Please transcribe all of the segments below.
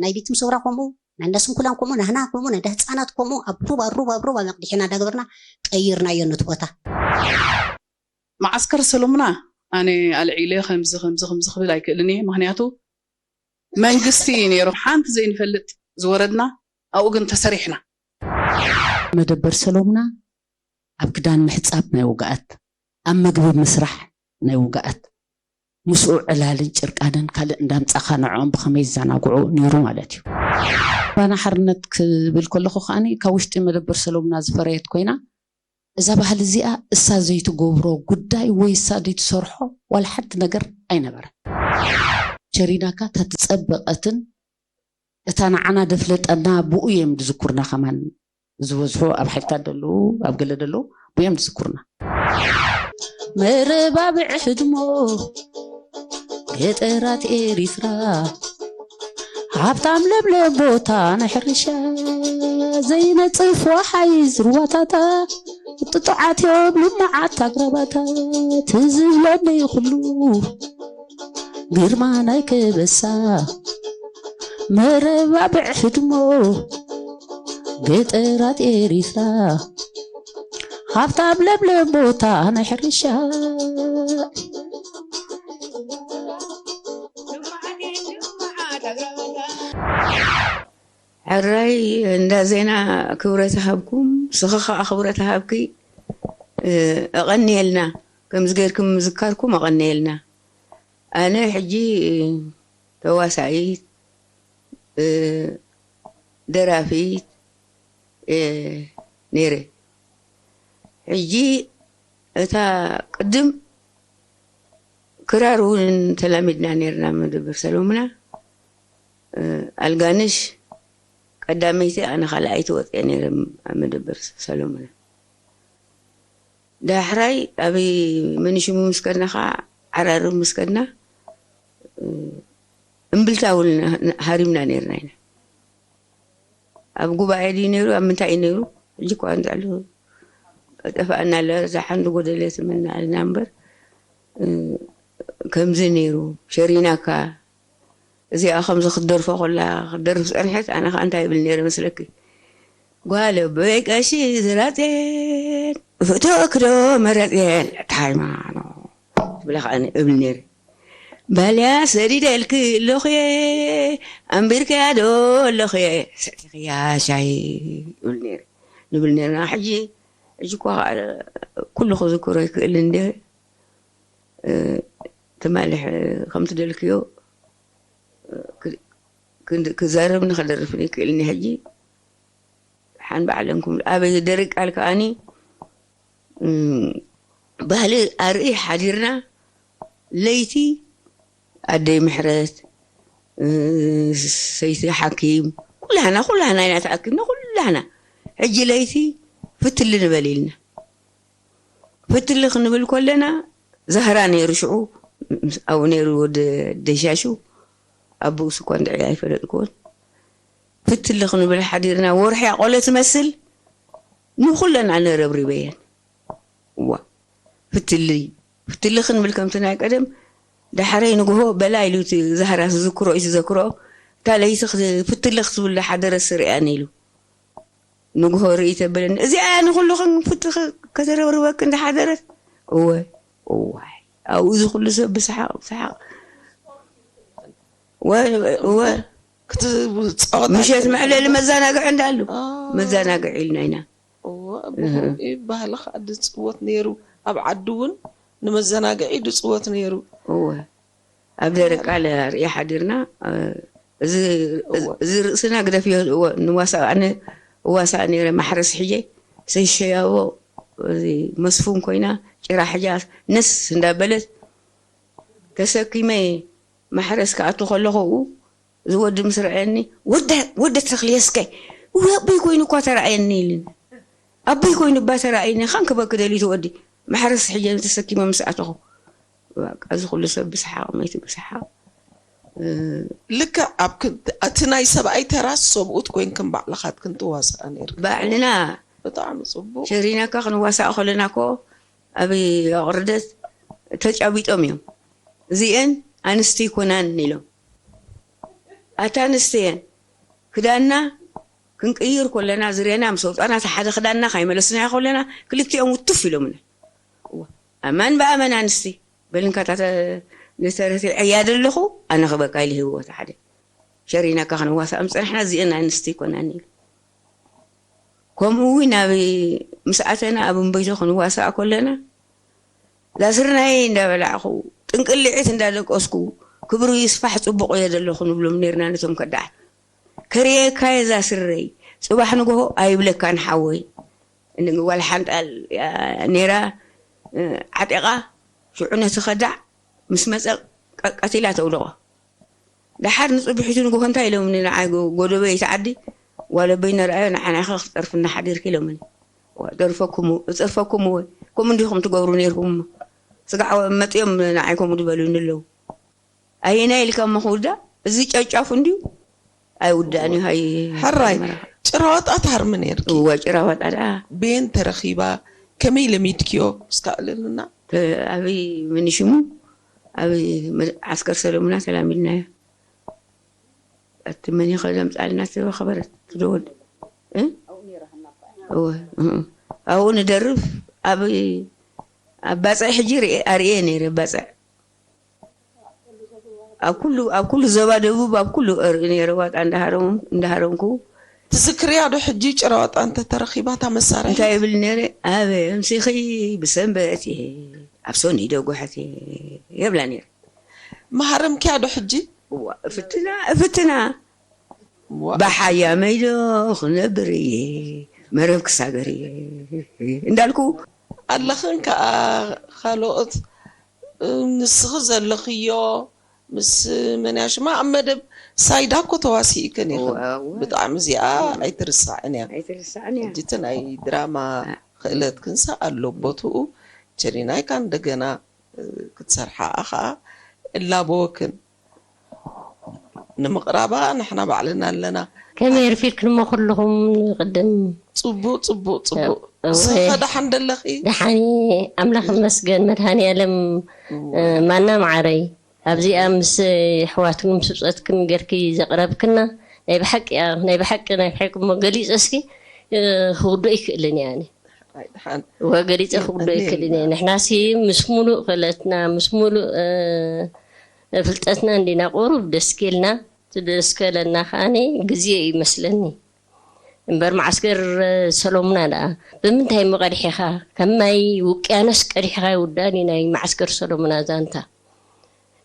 ናይ ቤት ምሰውራ ከምኡ፣ ናይ እንዳ ስንኩላን ከምኡ፣ ናህና ከምኡ፣ ናይ እንዳ ህፃናት ከምኡ፣ ኣብ ሩብ ኣብ ሩብ ኣብ ሩብ ኣብ መቕድሒና እንዳገበርና ቀይርናዮ ነቲ ቦታ። መዓስከር ሰሎምና ኣነ ኣልዒለ ከምዚ ከምዚ ከምዚ ክብል ኣይክእልን እየ። ምክንያቱ መንግስቲ እዩ ነይሩ፣ ሓንቲ ዘይንፈልጥ ዝወረድና፣ ኣብኡ ግን ተሰሪሕና። መደበር ሰሎምና ኣብ ክዳን ምሕፃብ ናይ ውግኣት፣ ኣብ መግቢ ምስራሕ ናይ ውግኣት፣ ምስኡ ዕላልን ጭርቃንን ካልእ እንዳምፃኻ ንዕኦም ብኸመይ ይዘናግዑ ነይሩ ማለት እዩ። ባና ሓርነት ክብል ከለኹ ከዓኒ ካብ ውሽጢ መደበር ሰሎምና ዝፈረየት ኮይና እዛ ባህሊ እዚኣ እሳ ዘይትገብሮ ጉዳይ ወይ እሳ ዘይትሰርሖ ዋላ ሓንቲ ነገር ኣይነበረን። ሸሪናካ እታ ትፀበቐትን እታ ንዓና ደፍለጠና ብኡ እዮም ዝዝኩርና ከማን ዝበዝሑ ኣብ ሓይልታት ደለዉ ኣብ ገለ ደለዉ ብኡ እዮም ዝዝኩርና። መረባብዒ ህድሞ ገጠራት ኤሪትራ ሃብታም ለምለም ቦታ ናይ ሕርሻ ዘይነፅፍ ወሓይዝ ሩባታታ ጥጡዓት እዮም ልሙዓት ኣግራባታ ትዝብለኒ ኩሉ ግርማ ናይ ከበሳ መረባብዒ ህድሞ ገጠራት ኤሪትራ ሃብታም ለምለም ቦታ ናይ ሕርሻ ሕራይ እንዳ ዜና ክብረት ሃብኩም፣ ስኺ ኸኣ ክብረት ሃብኪ። ኣቐንየልና፣ ከምዚ ጌርኩም ምዝካርኩም ኣቐንየልና። ኣነ ሕጂ ተዋሳኢት፣ ደራፊት እየ ነይረ። ሕጂ እታ ቅድም ክራር እውን ተላሚድና ነይርና መደበር ሰሎምና። ኣልጋንሽ ቀዳመይቲ ኣነ ካልኣይቲ ወፅአ ነይረ ኣብ መደበር ሰሎምና። ዳሕራይ ኣብ ምንሽሙ ምስ ከድና ከዓ ዓራርብ ምስ ከድና እምብልታ እውን ሃሪምና ነይርና ኢና። ኣብ ጉባኤ ድዩ ነይሩ ኣብ ምንታይ እዩ ነይሩ? ሕጂ እኳ እንተሉ ጠፋእና ኣለ። እዛ ሓንቲ ጎደለት ምናልና እምበር ከምዚ ነይሩ ሸሪናካ እዚኣ ከምዚ ክትደርፎ ከላ ክትደርፍ ፀንሐት። ኣነ ከዓ እንታይ ይብል ነይረ መስለኪ? ጓል ኣቦይ ቀሺ ዝራፅየን ፍትወክዶ መረፅየን ለታ ሃይማኖት ትብላ ከዓ እብል ነይረ። ባልያ ሰዲደልኪ ኣለኹየ ኣንቢርክያ ዶ ኣለኹየ ሰቲኽያ ሻይ ይብል ነይረ ንብል ነይርና። ሕጂ ሕጂ እኳ ከዓ ኩሉ ክዝክሮ ይክእል እንደ ትማሊ ከምትደልክዮ ክዛረብ ንክደርፍ ይክእል እኒ ሕጂ ሓን ባዕለንኩም ኣበይ ደረቅ ቃል ከኣኒ ባህሊ ኣርኢ ሓዲርና ለይቲ ኣደይ ምሕረት ሰይቲ ሓኪም ኩላህና ኩላህና ኢና ተኣኪብና ኩላህና ሕጂ ለይቲ ፍትሊ ንበል ኢልና ፍትሊ ክንብል ከለና ዛህራ ነይሩ ሽዑ ኣብኡ ነይሩ ወዲ ደሻሹ ኣብኡ ስኳ እንድዒ ኣይፈለጥኩዎን ፍትሊ ክንብል ሓዲርና ወርሒ ኣቆለ ትመስል ንኩለን ኣነ ረብሪበየን እዋ ፍትሊ ፍትሊ ክንብል ከምቲ ናይ ቀደም ዳሕረይ ንግሆ በላ ኢሉ እቲ ዛህራ ዝዝክሮ እዩ ዝዘክሮ እታ ለይቲ ፍትሊ ክትብል ሓደረ ስሪኣኒ ኢሉ ንግሆ ርኢ ተበለኒ እዚኣ ንኩልኽን ፍትኺ ከተረብርበኪ እንዳሓደረት እወ እዋይ ኣብኡ እዚ ኩሉ ሰብ ብሰሓቕ ብሰሓቕ እወ ምሸት መዕለሊ መዘናግዒ እንዳሉ መዘናግዒ ኢልና ኢና እወ ብኹምኡ ባህሊ ከዓ ድፅወት ነይሩ ኣብ ዓዲ እውን ንመዘናግዒ ድፅወት ነይሩ እወ ኣብ ደረቅ ቃል ርእያ ሓዲርና እዚ ርእስና ግደፍዮ ንዋሳእ ኣነ እዋሳእ ነይረ ማሕረስ ሕየ ሰሸያቦ መስፉን ኮይና ጭራ ሕጃ ነስ እንዳበለት ተሰኪመ ማሕረስ ክኣቱ ከለኹ እዚ ወዲ ምስ ረኣየኒ ወደ ወደ ተኽልየ እስከ እውይ ኣቦይ ኮይኑ እኳ ተረኣየኒ ኢልኒ ኣቦይ ኮይኑ እባ ተረኣየኒ ካን ክበኪ ደልዩ እቲ ወዲ ማሕረስ ሕየ ተሰኪመ ምስ ኣተኹ እዚ ኩሉ ሰብ ብሰሓቕ መይቲ ብሰሓቕ ልክዕ ኣብ እቲ ናይ ሰብኣይ ተራስ ሰብኡት ኮይንክን ባዕልኻትክን ትዋስኣ ነይርክን ባዕልና ብጣዕሚ ፅቡቅ ሸሪናካ ክንዋሳእ ከለና ኮ ኣብ ኣቕርደት ተጫቢጦም እዮም እዚአን ኣንስቲ ይኮናን ኢሎም ኣታ ኣንስቲ እየን ክዳንና ክንቅይር ኮለና ዝሬና ምስ ኣውፃና እቲ ሓደ ክዳንና ካይመለስናዮ ኮለና ክልቲኦም ውትፍ ኢሎምና። እዋ፣ ኣማን ብኣመን ኣንስቲ በልንካታ ንተረቲ ዕያ ዘለኹ ኣነ ክበቃ ኢሉ ሂብዎ እቲ ሓደ ሸሪናካ ክንዋሳእ ምፅናሕና እዚአን ኣንስቲ ይኮናን ኢሉ። ከምኡ እውን ኣብ ምስ ኣተና ኣብ እምበይቶ ክንዋሳእ ኮለና ላስርናይ እንዳበላዕኹ ጥንቅልዒት እንዳደቀስኩ ክብሩ ይስፋሕ ፅቡቕ እየ ዘለኹ ንብሎም ነርና ነቶም ከዳዓት። ከርእየካ እየ እዛ ስረይ፣ ጽባሕ ንግሆ ኣይብለካን ሓወይ። ጓል ሓንጣል እያ ነይራ፣ እ፣ ዓጢቓ፣ ሽዑ ነቲ ከዳዕ ምስ መጸ ቀ-፣ ቀቲላ ተውድቖ። ደሓር ንጽብሒቱ ንግሆ እንታይ ኢሎምኒ ንዓይ ጎ-፣ ጎደበይቲ ዓዲ፣ "ጓል ኣቦይ ነርኣዮ ንዓና ኢኻ ክትጸርፍና ሓዲርኪ?" ኢሎምኒ። "ዋ፣ ደርፈኩም፣ እጸርፈኩም ወይ፣ ከምኡ እንዲኹም ትገብሩ ነይርኩም እሞ፣ ስጋዕ ወ-፣ መጺኦም ንዓይ ከምኡ ዝበሉኒ ኣለዉ። ኣየናይ ኢልካ እሞ ክውዳእ? እዚ ጨጫፉ እንድዩ፣ ኣይውዳእን እዩ፣ ሃይ፣ ሕራይ፣ ሃይ መራኻ። ጭራዋጣ ትሃርሚ ነይርኪ? እወ፣ ጭራዋጣ ደኣ። በየን ተረኺባ? ከመይ ለሚድክዮ? እስካ እልልና። ተ-፣ ኣበይ፣ መን ሽሙ? ኣበይ መ-፣ ዓስከር ሰለሙና ተላሚድናዮ። ኣቲ መን ይኸ ዘምጻልና ዝተኸበረት ትደወል? እ? እወ፣ እ። ኣብኡ ንደርፍ፣ ኣብ፣ ኣብ ባጽዕ ሕጂ ርኤ-፣ ኣርእየ ነይረ፣ ባጽዕ። ኣብ ኩሉ፣ ኣብ ኩሉ ዞባ ደቡብ፣ ኣብ ኩሉ እርኢ ነይረ፣ ዋጣ እንዳሃረሙ-፣ እንዳሃረምኩ። ትዝክርያ ዶ ሕጂ ጭራዋጣ እንተተረኺባ እታ መሳርሒ? እንታይ ይብል ነይረ? "ኣበይ ኣምሲኺ ብሰንበት እየ፣ ኣብ ሰኑይ ዶ ጉሐት እየ?" የብላ ነይረ። መሃረምክያ ዶ ሕጂ? እዋ፣ እፍትና፣ እፍትና። እዋ። "ብሓያመይ ዶ ክነብር እየ፣ መረብ ክሳገር እየ?" እንዳልኩ። ኣለኽን ከኣ ካልኦት፣ እ፣ ንስኺ ዘለኽዮ ምስ መን እያ ሽማ ኣብ መደብ ሳይዳ እኮ ተዋሲእክን ኢኽን። እዋ፣ እዋ። ብጣዕሚ እዚኣ ኣይትርሳዕን እያ። ኣይትርሳዕን እያ። ሕጂ እቲ ናይ ድራማ አ- ክእለትክንሳ ኣሎ ቦትኡ ቸሪናይካ እንደገና፣ እ፣ ክትሰርሓ ከኣ እላበወክን። ንምቕራባ ንሕና ባዕልና ኣለና። ከመይ ኣርፊድክን እሞ ኩልኹም ቅድም? ጽቡቕ፣ ጽቡቕ፣ ጽቡቕ። እወ። ንስኺ ደሓን ደለኺ? ደሓን እየ፣ ኣምላኽ ይመስገን። መድሃኔ ኣለም፣ እወ። እ፣ ማና መዓረይ፣ ኣብዚኣ ምስ ኣሕዋትክን ምስ ብጾትክን ገርኪ ዘቕረብክና ናይ ብሓቂ እያ፣ ናይ ብሓቂ፣ ናይ ብሓቂ እሞ ገሊጸ እስኪ፣ እ፣ ክውድኦ ኣይክእልን እየ ኣነ። ኣይ፣ ደሓን። እወ፣ ገሊጸ ክውድኦ እኔ ኣይክእልን እየ። ንሕናሲ ምስ ሙሉእ ክእለትና፣ ምስ ሙሉእ፣ እ፣ ፍልጠትና እንዲና ቁሩብ ደስኪልና፣ እቲ ደስከለና ከኣኒ ግዜ እዩ ይመስለኒ። እምበር መዓስከር ሰሎሙና ደኣ ብምንታይ እሞ ቀዲሕኻ? ካብ ማይ ውቅያኖስ ቀዲሕኻ ይውዳእን እዩ ናይ መዓስከር ሰሎሙና ዛንታ።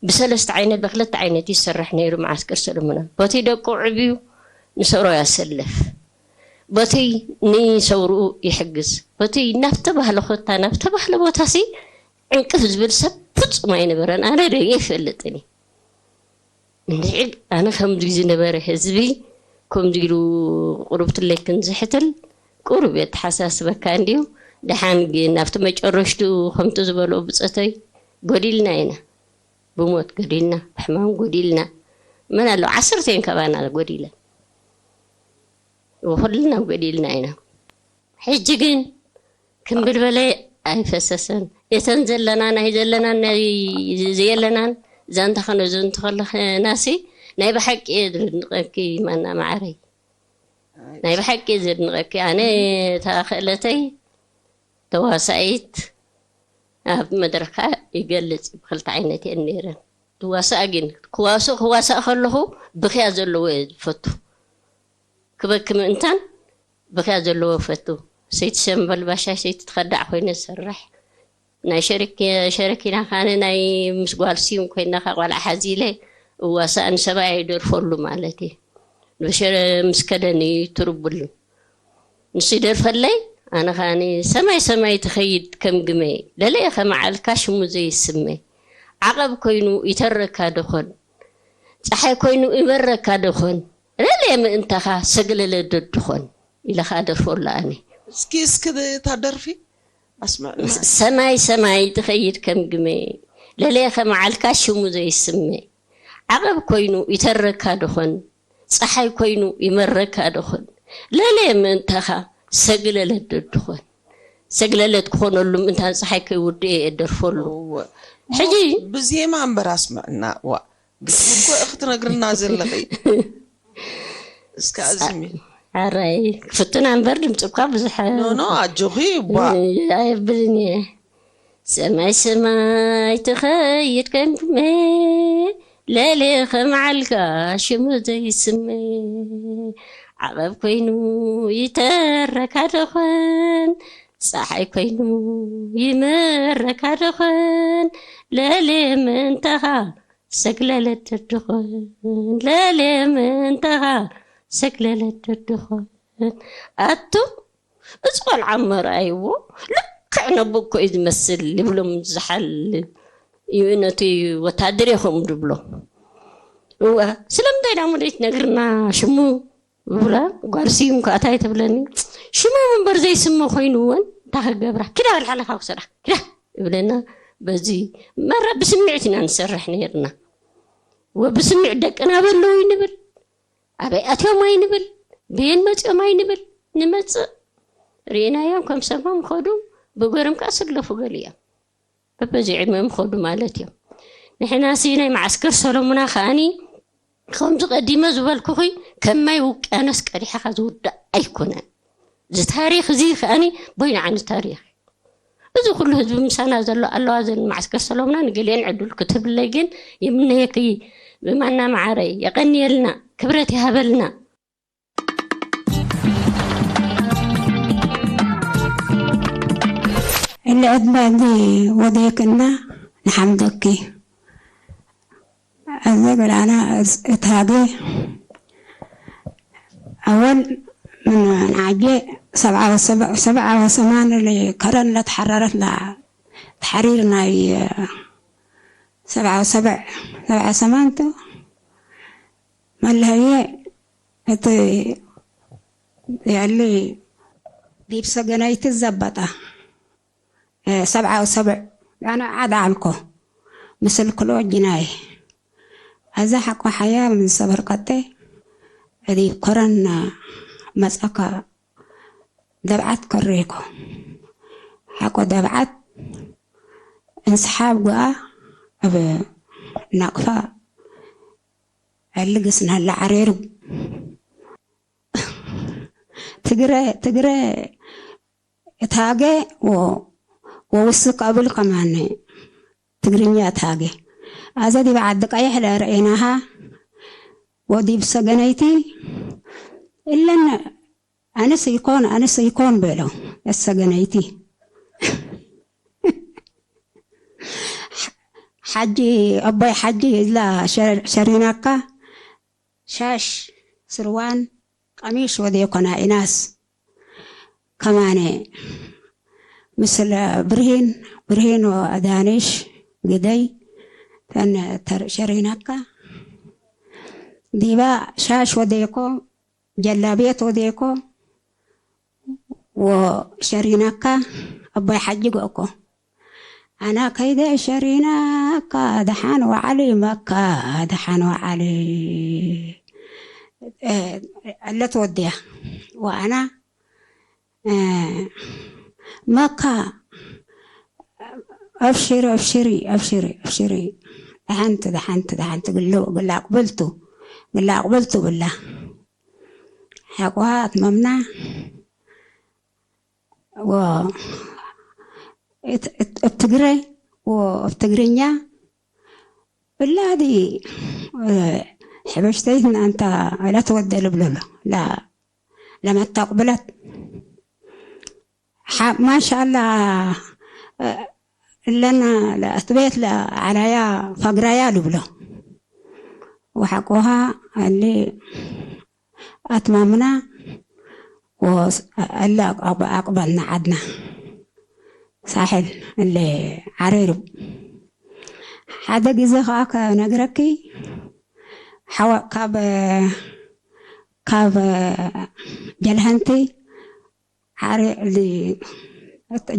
ብሰለስተ ዓይነት፣ ብክልተ ዓይነት እዩ ዝሰርሕ ነይሩ መዓስከር ሰሎሙና። ቦቲ ደቁ ዕብዩ ንሰብሮ ያሰልፍ፣ ቦቲ ንሰብርኡ ይሕግዝ፣ ቦቲ ናብ ተባህለ ኮታ፣ ናብ ተባህለ ቦታሲ ዕንቅፍ ዝብል ሰብ ፍጹም ኣይነበረን። ኣነ ርእየ ይፈልጥን እዩ። እንድዒ ኣነ ከምዚ ዝነበረ ህዝቢ ከምዚ ኢሉ ቁሩብ ትለይክን ዝሕትል ቁሩብ የተሓሳስበካ እንድዩ። ደሓን ግን ኣብቲ መጨረሽትኡ ከምቲ ዝበልኦ ብጸተይ ጎዲልና ኢና። ብሞት ጎዲልና፣ ብሕማም ጎዲልና። መን ኣለዉ? ዓሰርተ እየን ካባና ጎዲለን። ኩልና ጎዲልና ኢና። ሕጂ ግን ክምብልበለ ኣይፈሰሰን። እተን ዘለና ናይ ዘለናን ናይ ዘየለናን ዛንታ ከነዘንቱ ከለናሲ ናይ ብሓቂ እየ ዘድንቐኪ ማና መዓረይ። ናይ ብሓቂ እየ ዘድንቐኪ። ኣነ እታ ክእለተይ ተዋሳኢት ኣብ መድረኽ ይገልጽ ብክልተ ዓይነት እየን ነይረን። ዝዋሳእ ግን ክዋስእ፣ ክዋሳእ ከለኹ ብኽያ ዘለዎ እየ ዝፈቱ። ክበኪ ምእንታን ብኽያ ዘለዎ ፈቱ። ሰይቲ ሰምበል ባሻይ ሰይቲ ትኸዳዕ ኮይነ ዝሰርሕ። ናይ ሸሪክ-፣ ሸረኪና ካነ ናይ ምስ ጓል ስዩም ኮይና ካ ቋልዓ ሓዚለ እዋሳእ ንሰብኣይ ይደርፈሉ ማለት እዩ። ብሸረ-፣ ምስ ከደኒ ትርቡሉ። ንሱ ይደርፈለይ፣ ኣነ ኻኒ ሰማይ ሰማይ ትኸይድ ከም ግመ፣ ለለየ ከመዓልካ ሽሙ ዘይስመ። ዓቐብ ኮይኑ ይተረካ ደኾን፣ ጸሓይ ኮይኑ ይመረካ ደኾን፣ ለለየ ምእንታኻ ሰግለለ ደድኾን ኢለ ኸኣ ደርፈሉ ኣነ። እስኪ፣ እስኪ እታ ደርፊ ኣስምዕና። ሰማይ ሰማይ ትኸይድ ከም ግመ፣ ለለየ ከመዓልካ ሽሙ ዘይስመ። ዓቐብ ኮይኑ ይተረካ ደኾን፣ ጸሓይ ኮይኑ ይመረካ ደኾን፣ ለለየ ምእንታኻ ሰግለለ ደድኾን። ሰግለለት ክኾነሉ ምእንታን ጸሓይ ከይውድእ እየ ደርፈሉ። እወ። ሕጂ ብዜማ እምበር ኣስምዕና። ዋ፣ ብትግርኛ እኮ ክትነግርና ዘለኺ። እስከ ኣዝሚ። ኣራይ ክፍትና እምበር ድምፂ እኳ ብዙሕ ኖ ኖ ኣጆኺ ባ ኣየብልን እየ። ሰማይ ሰማይ ትኸይድ ከም ጉሜ፣ ለሌ ከም ዓልጋ ሽሙ ዘይስመ። ዓቐብ ኮይኑ ይተረካ ደኾን፣ ፀሓይ ኮይኑ ይመረካ ደኾን። ለሌ ምእንተኻ ሰግለለት ደኾን፣ ለሌ ምእንተኻ ሰግለለት ደኾን። ኣቱም እዚ ቆልዓ እሞ ረኣይዎ፣ ልክዕ ነቦ እኮ እዩ ዝመስል ይብሎም ዝሓልል እዩ፣ ነቲ ወታደር ኢኹም ዝብሎ። እወ፣ ስለምንታይ ዳሞ ዘይትነግርና ሽሙ? ይብላ። ጓል ስዩም ከኣ እንታይ ትብለኒ? ሽሞም እምበር ዘይስመ ኮይኑወን እንታይ ክገብራ? ኪዳ በል ሓለኻ ውሰዳ፣ ኪዳ ይብለና። በዚ መራ ብስምዒት ኢና ንሰርሕ ነይርና። ወብስምዒት ደቅና በለዉ ይንብል፣ ኣበይ ኣትዮም ኣይንብል፣ ብየን መፂኦም ኣይንብል። ንመፅእ ርኢናዮም ከም ሰቦም ኸዱ፣ ብገርም ከዓ ስግለፉ ገሊኦም በበዚ ዕድመም ኸዱ ማለት እዮም። ንሕናሲ ናይ መዓስከር ሰሎሙና ከኣኒ ከምዚ ቀዲመ ዝበልኩኺ ከም ማይ ውቅያኖስ ቀዲሕኻ ዝውዳእ ኣይኮነን። እዚ ታሪኽ እዚ ከኣኒ በይኑ ዓይነት ታሪኽ እዩ። እዚ ኩሉ ህዝቢ ምሳና ዘሎ ኣለዋ ዘን መዓስከር ሰሎምና ንገሊአን ዕድል ክትብለይ ግን ይምነየኪ ብማና መዓረይ የቀንየልና ክብረት ይሃበልና። اللي عندنا عندي وديكنا نحمدك. أزق أنا إتهاجي أول من عجي سبعة وسبع سبعة وثمان اللي كرن لا تحررت لا تحريرنا ي- سبعة وسبع سبعة سمانتو ما اللي هي إت يلي ديب سجنايت الزبطة. ሰብዓ ወሰብዕ ኣነ ዓዳ ኣልኮ ምስል ክሎ ጅናይ ኣዛ ሓቆ ሓያ ምን ሰበር ቀጤ እዲ ኮረን መጻካ ደብዓት ከሬኮ ሓቆ ደብዓት እንስሓብ ጉኣ ኣብ ናቅፋ ዕልግስ ናላ ዓሬሩ ትግረ ትግረ እታገ ወ- ወውስክ ኣብል ከማነ ትግርኛ እታገ ኣዘ ዲብ ዓዲ ቀይሕ ለርእናሃ ወዲብ ሰገነይቲ እለን ኣነስ ይኮን ኣነስ ይኮን በሎ ሰገነይቲ ሓጂ ኣቦይ ሓጂ እላ ሸሪናካ ሻሽ ስርዋን ቀሚሽ ወደ ኮና ኢናስ ከማነ ምስለ ብርሂን ብርሂን ወዳንሽ ግደይ ተን ተር- ሸሪናካ ዲባ ሻሽ ወደኮ ጀላቤት ወደኮ ወሸሪናካ ኣቦይ ሓጂ ጎእኮ ኣና ከይደ ሸሪናካ ደሓን ወዓሊ መካ ደሓን ወዓሊ ኣለት ወዲያ ወኣና መካ ኣብሽሪ ኣብሽሪ ኣብሽሪ ኣብሽሪ ደሓንቲ ደሓንቲ ደሓንቲ ግሎ ግላ ኣቅበልቱ ግላ ኣቅበልቱ ብላ ሓቋ ኣትመምና ኣብ ትግረ ኣብ ትግርኛ ብላዲ ሕበሽተይት ኣንታ ላ ተወደል ብሎሎ ለመታቁብለት ማሻላ እለና ለእትቤት ለዓላያ ፈግራያ ልብሎ ወሓቆሃ ኣሊ ኣትማምና ወስ- ኣላ ኣቅበ- ኣቅበልና ዓድና ሳሕል እለ ዓሬሩ ሓደ ግዜ ከዓ ከነግረኪ ሓዋ ካብ ካብ ጀልሃንቲ ሓሪ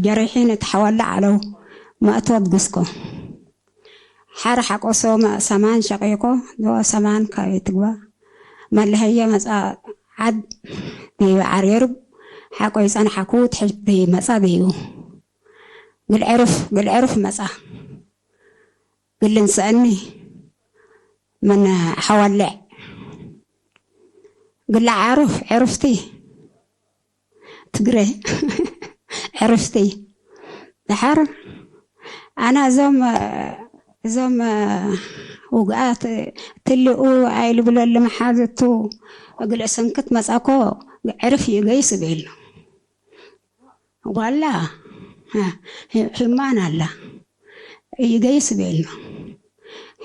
ጀሪሒን እትሓወላ ዓለው መእቶት ግስኮ ሓር ሓቆሶ ሰማን ሸቂኮ ዶ ሰማን ካበይ ትግባ መለሀየ መፃ ዓድ ድዩ ዓርየሩ ሓቆ ይፀንሓኩ ትሕሽ ድዩ መፃ ድዩ ግልዕርፍ ግልዕርፍ መፃ ግልንሰአኒ ምን ሓዋልዕ ግላ ዓሩፍ ዕሩፍቲ ትግረ ዕርፍቲ። ድሓር ኣነ እዞም እዞም ውግኣት ትልኡ ኣይልብለሉ መሓዝቱ እግለ ሰንክት መጻኮ ዕርፍ እዩ ገይስ ቤሉ ጓላ ሂማን ኣላ እዩ ገይስ ቤሉ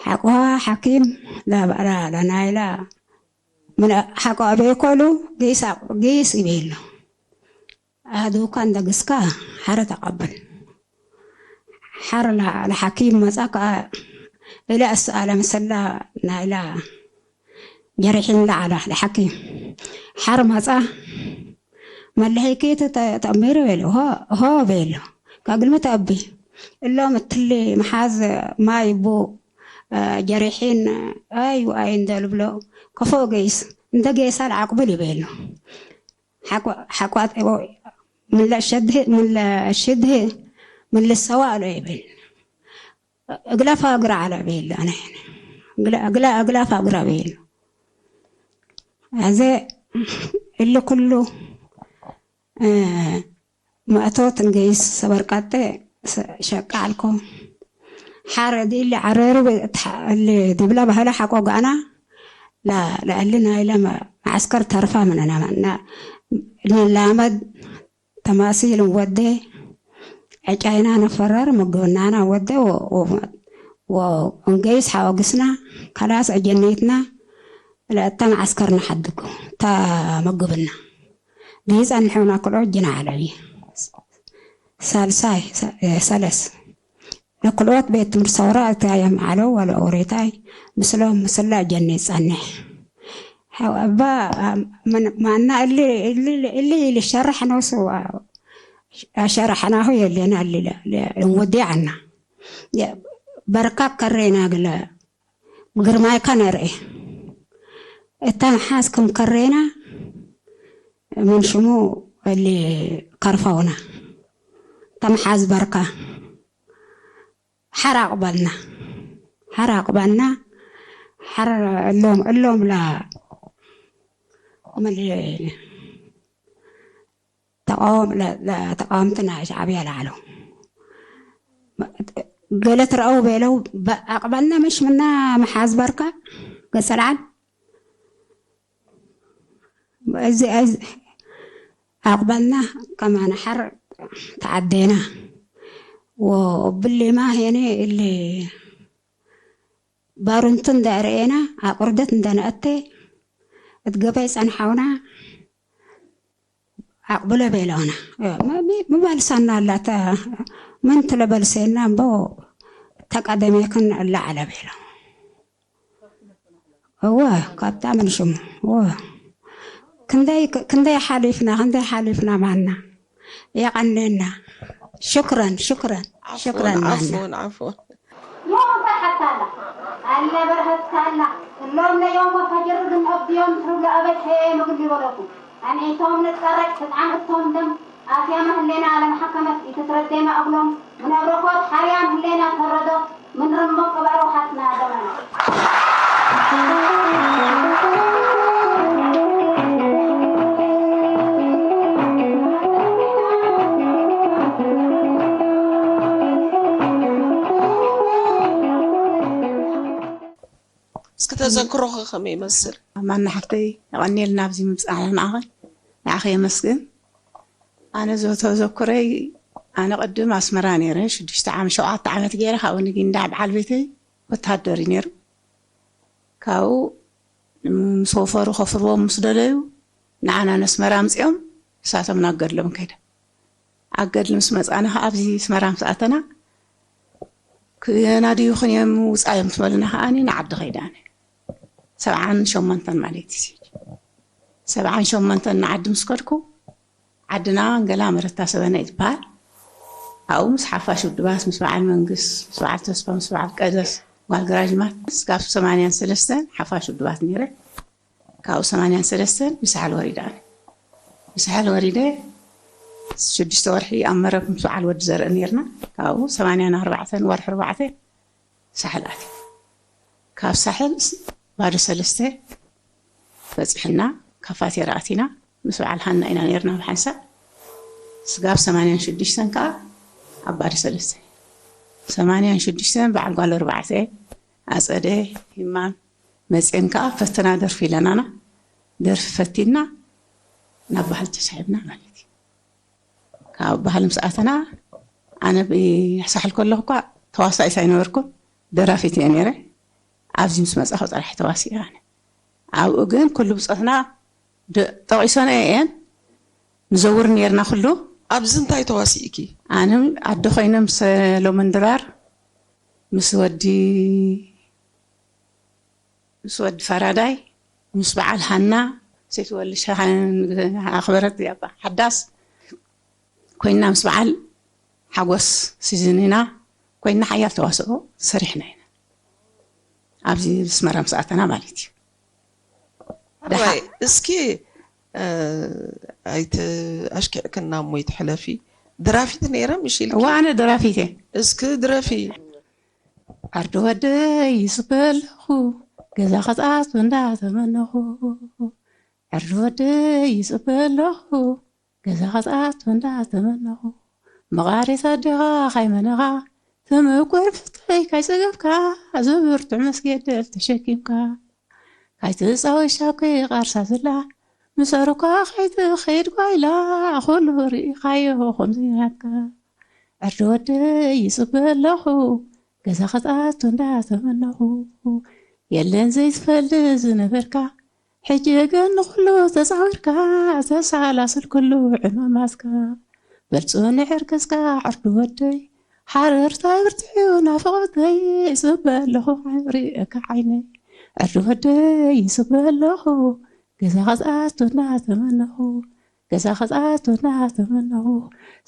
ሓቆ ሓኪም ላባራ ለናይላ ሓቆ ኣበይ ኮሉ ገይስ ይቤሉ ኣህዱካ እንደግስካ ሓረ ተቐብል ሓረ ለሓኪም መጻ ከኣ ኢለ ኣስኣለ ምስላ ናይላ ጀሪሒን ለዓላ ለሓኪም ሓር መጻ መለሐይኪ ተጠሚሩ ቤሉ ሆ ቤሉ ከግልሚ ተኣቢ እሎም እትሊ መሓዝ ማይ ቡ ጀሪሒን ኣይ ኣይ እንደልብሎ ከፎ ገይስ እንደ ገይሳ ለዓቅብል ይቤሉ ሓቋጥ ምለ ሸድህ ምለ ሽድህ ምለ ሰዋእሎ ይብል እግላ ፋግራ አለ ቤል አነ እግላ እግላ ፋግራ ቤል አዘ እሊ ኩሉ መእቶት እንገይስ ሰበርቃጤ ሸቃ አልኮ ሓረ ዲሊ ዓረሩ እሊ ድብላ ባህላ ሓቆ ጋና ለእሊ ናይለ መዓስከር ተርፋ ምንና ንላመድ ተማሲል ወደ ዕጫይና ነፈረር ምግብናና ወደ ወእንገይስ ሓወግስና ከላስ ኣጀነይትና ለእታ መዓስከር ንሓድጉ እታ ምግብና ድይፀንሐውና ክልኦ ጅና ዓለቢ ሳልሳይ ሰለስ ለክልኦት ቤት ትምህርቲ ሰውራ እታዮም ዓለው ወለ ኦሬታይ ምስሎም ምስላ ጀኔ ጸንሕ እባ ማና እሊ እሊ እሊ ሸራሕ ነው ሰው ሸራሕናሁ የለና እሊ ወዲዓና በርካ ከሬና ግለ ግርማይካ ነርኢ እታ መሓዝ ከም ከሬና ምን ሽሙ እሊ ከርፈውና እታ መሓዝ በርካ ሓር ኣቕበልና ሓር ኣቕበልና ሓር እሎም እሎም ላ ተቃወምትና ሻዕብያ ላዕለው ገለ ትረአው ቤለው ኣቕበልና ምሽ ምና መሓዝበርካ ገጸልዓል እዚ ኣቕበልና ከማና ሓር ተዓዴና ወብሌማ ሄነ እሊ ባሩንቱ እንዳርኤና ኣቁርደት እንዳነኣተ እትገባይ ጸንሓውና ኣቕብሎ ቤለውና ምባልሳና ኣላተ ምን ትለበልሴና እምቦ ተቀደሜክን እላዓለ ቤለው እወ ካብታ ምን ሽሙ እወ ክንደይ ክንደይ ሓሊፍና ክንደይ ሓሊፍና ማና የቀኔና ሽክረን ሽክረን ሽክረን ማና ዮም እንታይ ሓታ ኣላ ኣላ በርሀትካ ኣላ እሎም ነዮም ወፋጅር ግን ኣብድዮም ትብሎ ኣበድ ሄ ምግል ይበለኩም ኣንዒቶም ንጸረቅ ሕጣን እቶም ደም ኣትያመ ህሌና ለመሓከመት ኢትትረዴመ እግሎም ምን ኣብረኮት ሓርያም ህሌና ተረዶ ምን ርምቕ እበረው ሓትና ደመና እስኪ ተዘክሮኸ ከመይ ይመስል? ማና ሓፍተይ የቐንየልና ኣብዚ ምብፃሕና ንዓኺ ንዓኺ የመስግን። ኣነ ተዘክሮይ ኣነ ቅድም ኣስመራ ነይረ ሽዱሽተ ዓመት ሸውዓተ ዓመት ገይረ ካብኡ ንጊንዳዕ በዓል ቤተይ ወታደር እዩ ነይሩ። ካብኡ ምስ ወፈሩ ከፍርዎም ምስ ደለዩ ንዓና ነስመራ ኣምፂኦም ንሳቶም ናብ ገድሎም ከይዶም። ኣብ ገድሊ ምስ መፃና ከዓ ኣብዚ ኣስመራ ምስ ኣተና ክየናድዩኽን እዮም ውፃ እዮም ምስ በሉና ከዓ ንዓዲ ከይደ ኣነ ሰብዓን ሸሞንተን ማለት እዩ ሰብዓን ሸሞንተን ንዓዲ ምስ ከድኩ ዓድና ገላ መረታ ሰበነ እዩ ዝበሃል ኣብኡ ምስ ሓፋሽ ውድባት ምስ በዓል መንግስ ምስ በዓል ተስፋ ምስ በዓል ቀደስ ጓል ግራጅማት ስጋብ ሰማንያን ሰለስተን ሓፋሽ ውድባት ነይረ ካብኡ ሰማንያን ሰለስተን ብሳሕል ወሪደ ኣነ ብሳሕል ወሪደ ሽዱሽተ ወርሒ ኣብ መረብ ምስ በዓል ወዲ ዘርኢ ነርና ካብኡ ሰማንያን ኣርባዕተን ወርሒ ኣርባዕተ ሳሕል ኣትየ ካብ ሳሕል ባዶ ሰለስተ በፂሕና ካፋቴራ ኣቲና ምስ በዓል ሃና ኢና ነርና ብሓንሳብ። ስጋብ ሰማንያን ሽዱሽተን ከዓ ኣብ ባዶ ሰለስተ፣ ሰማንያን ሽዱሽተን በዓል ጓል ኣርባዕተ፣ ኣፀደ፣ ሂማም መፅየን ከዓ ፈትና ደርፊ ኢለናና። ደርፊ ፈቲና ናብ ባህሊ ተሳሒብና ማለት እዩ። ካብ ባህሊ ምስ ኣተና፣ ኣነ ብሳሕል ከለኹ እኳ ተዋሳኢት ኣይነበርኩን፣ ደራፊት እየ ነይረ። ኣብዚ ምስ መፃኹ ጥራሕ ተዋሲእ ኣነ። ኣብኡ ግን ኩሉ ብፆትና ደ- ጠቒሰንኦ እየን ንዘውር ነርና ኩሉ። ኣብዚ እንታይ ተዋሲእኪ? ኣነ ኣደ ኮይነ ምስ ሰሎሞን ድራር፣ ምስ ወዲ ምስ ወዲ ፈራዳይ፣ ምስ በዓል ሃና፣ ሰይቲ ወልሻ ኣኽበረት ያባ ሓዳስ ኮይና፣ ምስ በዓል ሓጎስ ሲዝኒና ኮይና ሓያል ተዋስኦ ሰሪሕና ኢና። ኣብዚ ኣስመራ ምስ ኣተና ማለት እዩ። ደሓ- ኣባይ፣ እስኪ እ፣ ኣይተ ኣሽኪዕክና እሞ ይትሕለፊ። ድራፊት ነይረ ምሽ ኢልኪ? እዋ ኣነ ደራፊት እየ። እስኪ ድረፊ። ዓርዲ ወደይ ይፅበ ኣለኹ፣ ገዛ ክፅኣት እንዳተመነኹ። ዓርዲ ወደይ ይፅበ ኣለኹ፣ ገዛ ክፅኣት እንዳተመነኹ። መቓሬት ኣዴኻ ካይመነኻ፣ ትምቁር ፍትወይ ካይፀገብካ፣ ዝብርቱዕ መስገደል ተሸኪምካ። ካይትፃወት ሻኩ ቃርሳ ዝላ፣ ምስ ኣሮኳ ካይትኸይድ ጓይላ፣ ኩሉ ርኢኻዮ ከምዚ ናትካ። ዕርዲ ወደይ ይፅበ ኣለኹ፣ ገዛ ክፅኣቱ እንዳተመነኹ። የለን ዘይትፈልጥ ዝነበርካ፣ ሕጂ ግን ንኹሉ ተፃዊርካ፣ ተሰላስል ኩሉ ዕማማትካ። በል ፅንሕ ዕርገፅካ ዕርዲ ወደይ፣ ሓረርታ ብርትዑ ናፍቖተይ፣ ይፅበ ኣለኹ ክሪእካ ዓይነይ። ዕርዲ ወደይ ይፅበ ኣለኹ፣ ገዛ ክፅኣቱ እንዳተመነኹ፣ ገዛ ክፅኣቱ እንዳተመነኹ።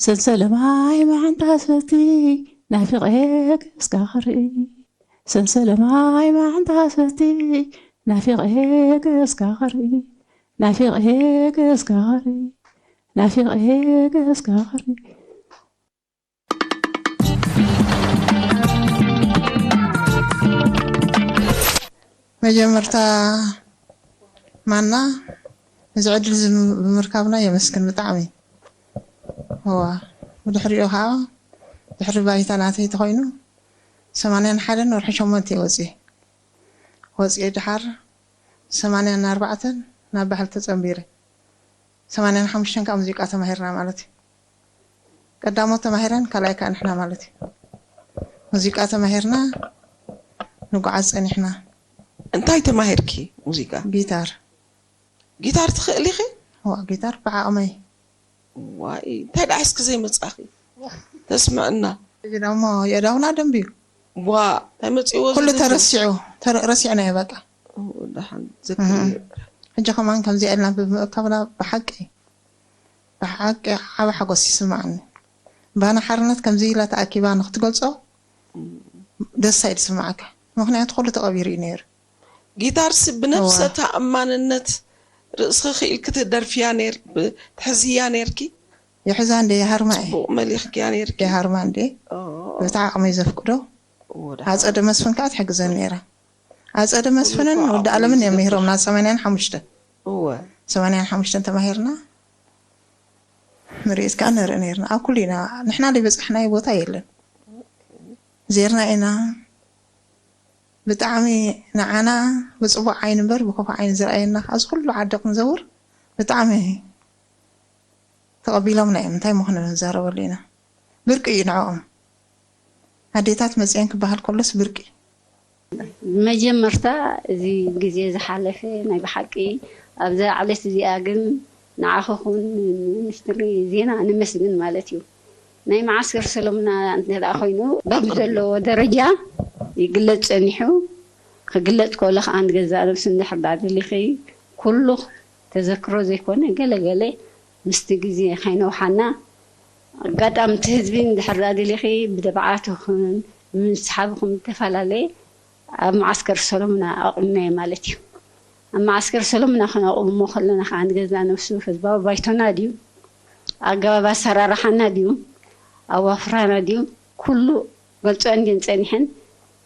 ሰንሰለ ማይ መዓንታ ሰቲ፣ ናፊቐ ገፅካ ክርኢ። ሰንሰለ ማይ መዓንታ ሰቲ፣ ናፊቐ ገፅካ ክርኢ። ናፊቐ ገፅካ ክርኢ። ናፊቐ ገፅካ ክርኢ። መጀመርታ ማና እዚ ዕድል እዚ ብምርካብና የመስግን ብጣዕሚ። እዋ፣ ብድሕሪኡ ከዓ ድሕሪ ባይታ ናተይ ተኾይኑ ሰማንያን ሓደን ወርሒ ሸሞንተ ወፂ ወፂ ድሓር ሰማንያን ኣርባዕተን ናብ ባህል ተፀንቢረ። ሰማንያን ሓሙሽተን ካብ ሙዚቃ ተማሂርና ማለት እዩ። ቀዳሞት ተማሂረን ካልኣይ ከዓ ንሕና ማለት እዩ። ሙዚቃ ተማሂርና ንጓዓዝ ፀኒሕና። እንታይ ተማሂርኪ ሙዚቃ? ጊታር። ጊታር ትኽእሊ ኢኺ? ዋ ጊታር ብዓቕመይ። ዋይ እንታይ ደኣ እስኪ ዘይመጻኺ ተስምዕና። እዚ ደሞ የእዳውና ደንብ እዩ። ዋ እንታይ መጺዎ ኩሉ ተረሲዑ ተረ- ረሲዕናዮ በቃ። ደሓን ዘክር። ሕጂ ከማን ከምዚኣ ኢልና ብምእካብና ብሓቂ ብሓቂ ዓቢ ሓጎስ ይስምዓኒ። ባና ሓርነት ከምዚ ኢላ ተኣኪባ ንክትገልጾ ደስታ እዩ ዝስምዓካ። ምክንያቱ ኩሉ ተቐቢሩ እዩ ነይሩ። ጊታርሲ ብነብሰ ተኣማንነት ርእስኺ ክኢልኪ ትደርፍያ ነይር ትሕዝያ ነይርኪ? ይሕዛ እንደ ይሃርማ እየ ጽቡቕ መሊኽክያ ነይርኪ? ይሃርማ እንደ ኦ፣ በቲ ዓቕመይ ዘፍቅዶ ወዳ። ኣጸደ መስፍን ከዓ ትሕግዘን ነይራ። ኣጸደ መስፍንን ወዲ ኣለምን እዮም ምሂሮምና ሰማንያን ሓሙሽተን እወ ሰማንያን ሓሙሽተን ተማሂርና ምርኢት ከዓ ንርኢ ነርና ኣብ ኩሉ ኢና ንሕና ዘይበፃሕናዮ ቦታ የለን ዜርና ኢና ብጣዕሚ ንዓና ብፅቡቅ ዓይኒ እምበር ብክፉ ዓይኒ ዝረኣየና ኣብዚ ኩሉ ዓዲ ክንዘውር ብጣዕሚ ተቐቢሎምና እዮም እንታይ ምኾነ ንዛረበሉ ኢና ብርቂ እዩ ንዕኦም ኣዴታት መፅአን ክበሃል ከሎስ ብርቂ መጀመርታ እዚ ግዜ ዝሓለፈ ናይ ብሓቂ ኣብዛ ዕለት እዚኣ ግን ንዓኹኹን ንሚኒስትሪ ዜና ነመስግን ማለት እዩ። ናይ መዓስከር ሰሎምና እንተ ደኣ ኮይኑ በዚ ዘለዎ ደረጃ ይግለጽ ጸኒሑ ክግለጽ ከሎ ከኣ ንገዛእ ነብሲ እንድሕር ደኣ ደሊኺ ኩሉ ተዘክሮ ዘይኮነ ገለ ገለ ምስቲ ግዜ ከይነውሓና ኣጋጣሚ እቲ ህዝቢ እንድሕር ደኣ ደሊኺ ብደብዓት ይኹን ብምስሓብ ይኹን ብዝተፈላለየ ኣብ መዓስከር ሰሎምና ኣቑምናዮ ማለት እዩ። ኣብ መዓስከር ሰሎምና ከነቑሞ ከለና ከዓ ንገዛእ ነብሱ ህዝባዊ ባይቶና ድዩ ኣገባብ ኣሰራርሓና ድዩ ኣዋፍራና ድዩ ኩሉ ገልፀን ድየን ፀኒሐን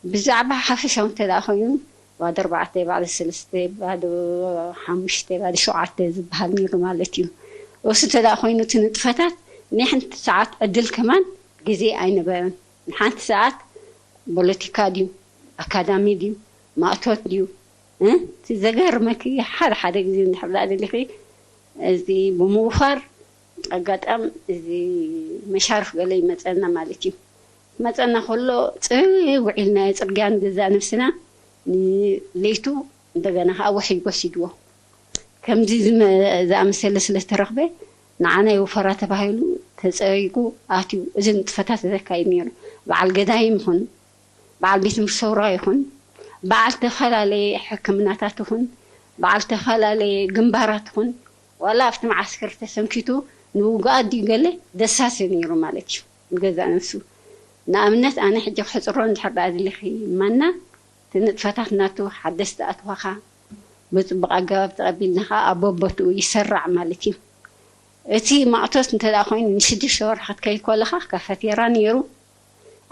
ብዛዕባ ሓፈሻዊ እንተ ደኣ ኮይኑ ባዶ ኣርባዕተ፣ ባዶ ሰለስተ፣ ባዶ ሓሙሽተ፣ ባዶ ሸውዓተ ዝበሃል ነይሩ ማለት እዩ። እሱ እንተ ደኣ ኮይኑ እቲ ንጥፈታት ናይ ሓንቲ ሰዓት ዕድል ከማን ግዜ ኣይነበረን። ንሓንቲ ሰዓት ፖለቲካ ድዩ፣ ኣካዳሚ ድዩ፣ ማእቶት ድዩ፣ እ? እቲ ዘገርመኪ ሓደ ሓደ ግዜ እንድሕር ደኣ ደሊኺ እዚ ብምውፋር ኣጋጣም እዚ መሻርፍ ገለ ይመጸና ማለት እዩ። መጸና ከሎ ጽውዕ ኢልና ጽርግያ ንገዛእ ነብስና ንለይቱ እንደገና ከዓ ውሕጅ ወሲድዎ። ከምዚ ዝመ-፣ ዝኣመሰለ ስለ ዝተረኽበ ንዓና ይውፈራ ተባሂሉ ተጸሪጉ ኣትዩ። እዚ ንጥፈታት ዘካይድ ነይሩ። በዓል ገዳይም ይኹን፣ በዓል ቤት ትምህርቲ ሰውራ ይኹን፣ በዓል ተፈላለየ ሕክምናታት ይኹን፣ በዓል ተፈላለየ ግንባራት ይኹን፣ ዋላ ኣብቲ መዓስከር ተሰንኪቱ ንውግኣት ድዩ ገለ ደሳሲ ነይሩ ማለት እዩ። ንገዛእ ነብሱ። ንኣብነት ኣነ ሕጂ ክሕጽሮ እንድሕር ደኣ ኣድሊኺ ማና እቲ ንጥፈታት ናቱ ሓደስቲ ኣትዋኻ ብጽቡቕ ኣገባብ ተቐቢልና ኸዓ ኣብ በቦትኡ ይሰራዕ ማለት እዩ። እቲ ማእቶት እንተ ደኣ ኮይኑ ንሽዱሽተ ወርሒ ክትከይድ ከለኻ ካፈቴራ ነይሩ።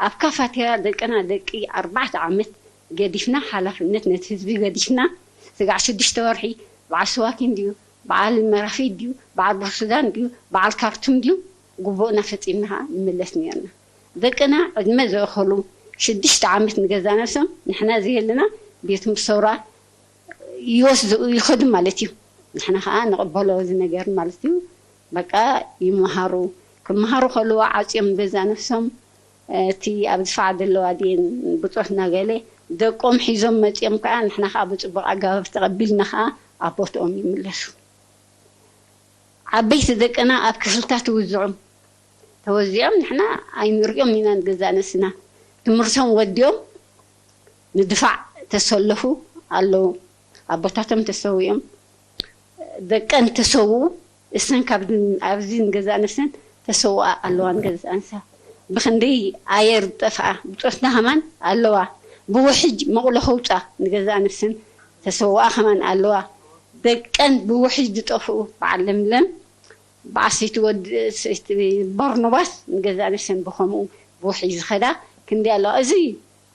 ኣብ ካፋቴራ ደቅና ደቂ ኣርባዕተ ዓመት ገዲፍና፣ ሓላፍነት ነቲ ህዝቢ ገዲፍና፣ ስጋዕ ሽዱሽተ ወርሒ በዓል ስዋኪን ድዩ፣ በዓል መራፊት ድዩ፣ በዓል ቡርሱዳን ድዩ፣ በዓል ካርቱም ድዩ፣ ግቡእና ፈጺምና ኸዓ ንምለስ ነይርና። ደቅና ዕድመ ዘእኸሉ ሽዱሽተ ዓመት ንገዛእ ነብሶም፣ ንሕና ዘየለና ቤት ትምህርቲ ሰውራ ይወስዱ፣ ይኸዱ ማለት እዩ። ንሕና ኸዓ ንቕበሎ እዚ ነገር ማለት እዩ። በቃ ይመሃሩ። ክመሃሩ ከለዉ ዓጽዮም ንገዛእ ነብሶም፣ እቲ ኣብ ድፋዕ ዘለዋ ድየን ብጾትና ገለ ደቆም ሒዞም መጺኦም ከኣ ንሕና ከኣ ብጽቡቕ ኣገባብ ተቐቢልና ከኣ ኣብ ቦትኦም ይምለሱ። ዓበይቲ ደቅና ኣብ ክፍልታት ይውዝዑ። ተወዚዖም ንሕና ኣይንርእዮም ኢና ንገዛእ ነብስና። ትምህርቶም ወዲኦም ንድፋዕ ተሰለፉ ኣለዉ። ኣቦታቶም ተሰዊኦም፣ ደቀን ተሰውኡ፣ እሰን ካብ ኣብዚ ንገዛእ ነብሰን ተሰውኣ ኣለዋ። ንገዛእ ነብሳ ብኽንደይ ኣየር ዝጠፍኣ ብጾትና ከማን ኣለዋ። ብውሕጅ መቑሎ ከውጻ ንገዛእ ነብሰን ተሰውኣ ከማን ኣለዋ። ደቀን ብውሕጅ ዝጠፍኡ በዓል ለምለም፣ በዓል ሰይቲ ወድ-፣ ሰይቲ በርኖባስ ንገዛእ ነብሰን ብኸምኡ ብውሕጅ ዝኸዳ ክንደይ ኣለዋ። እዚ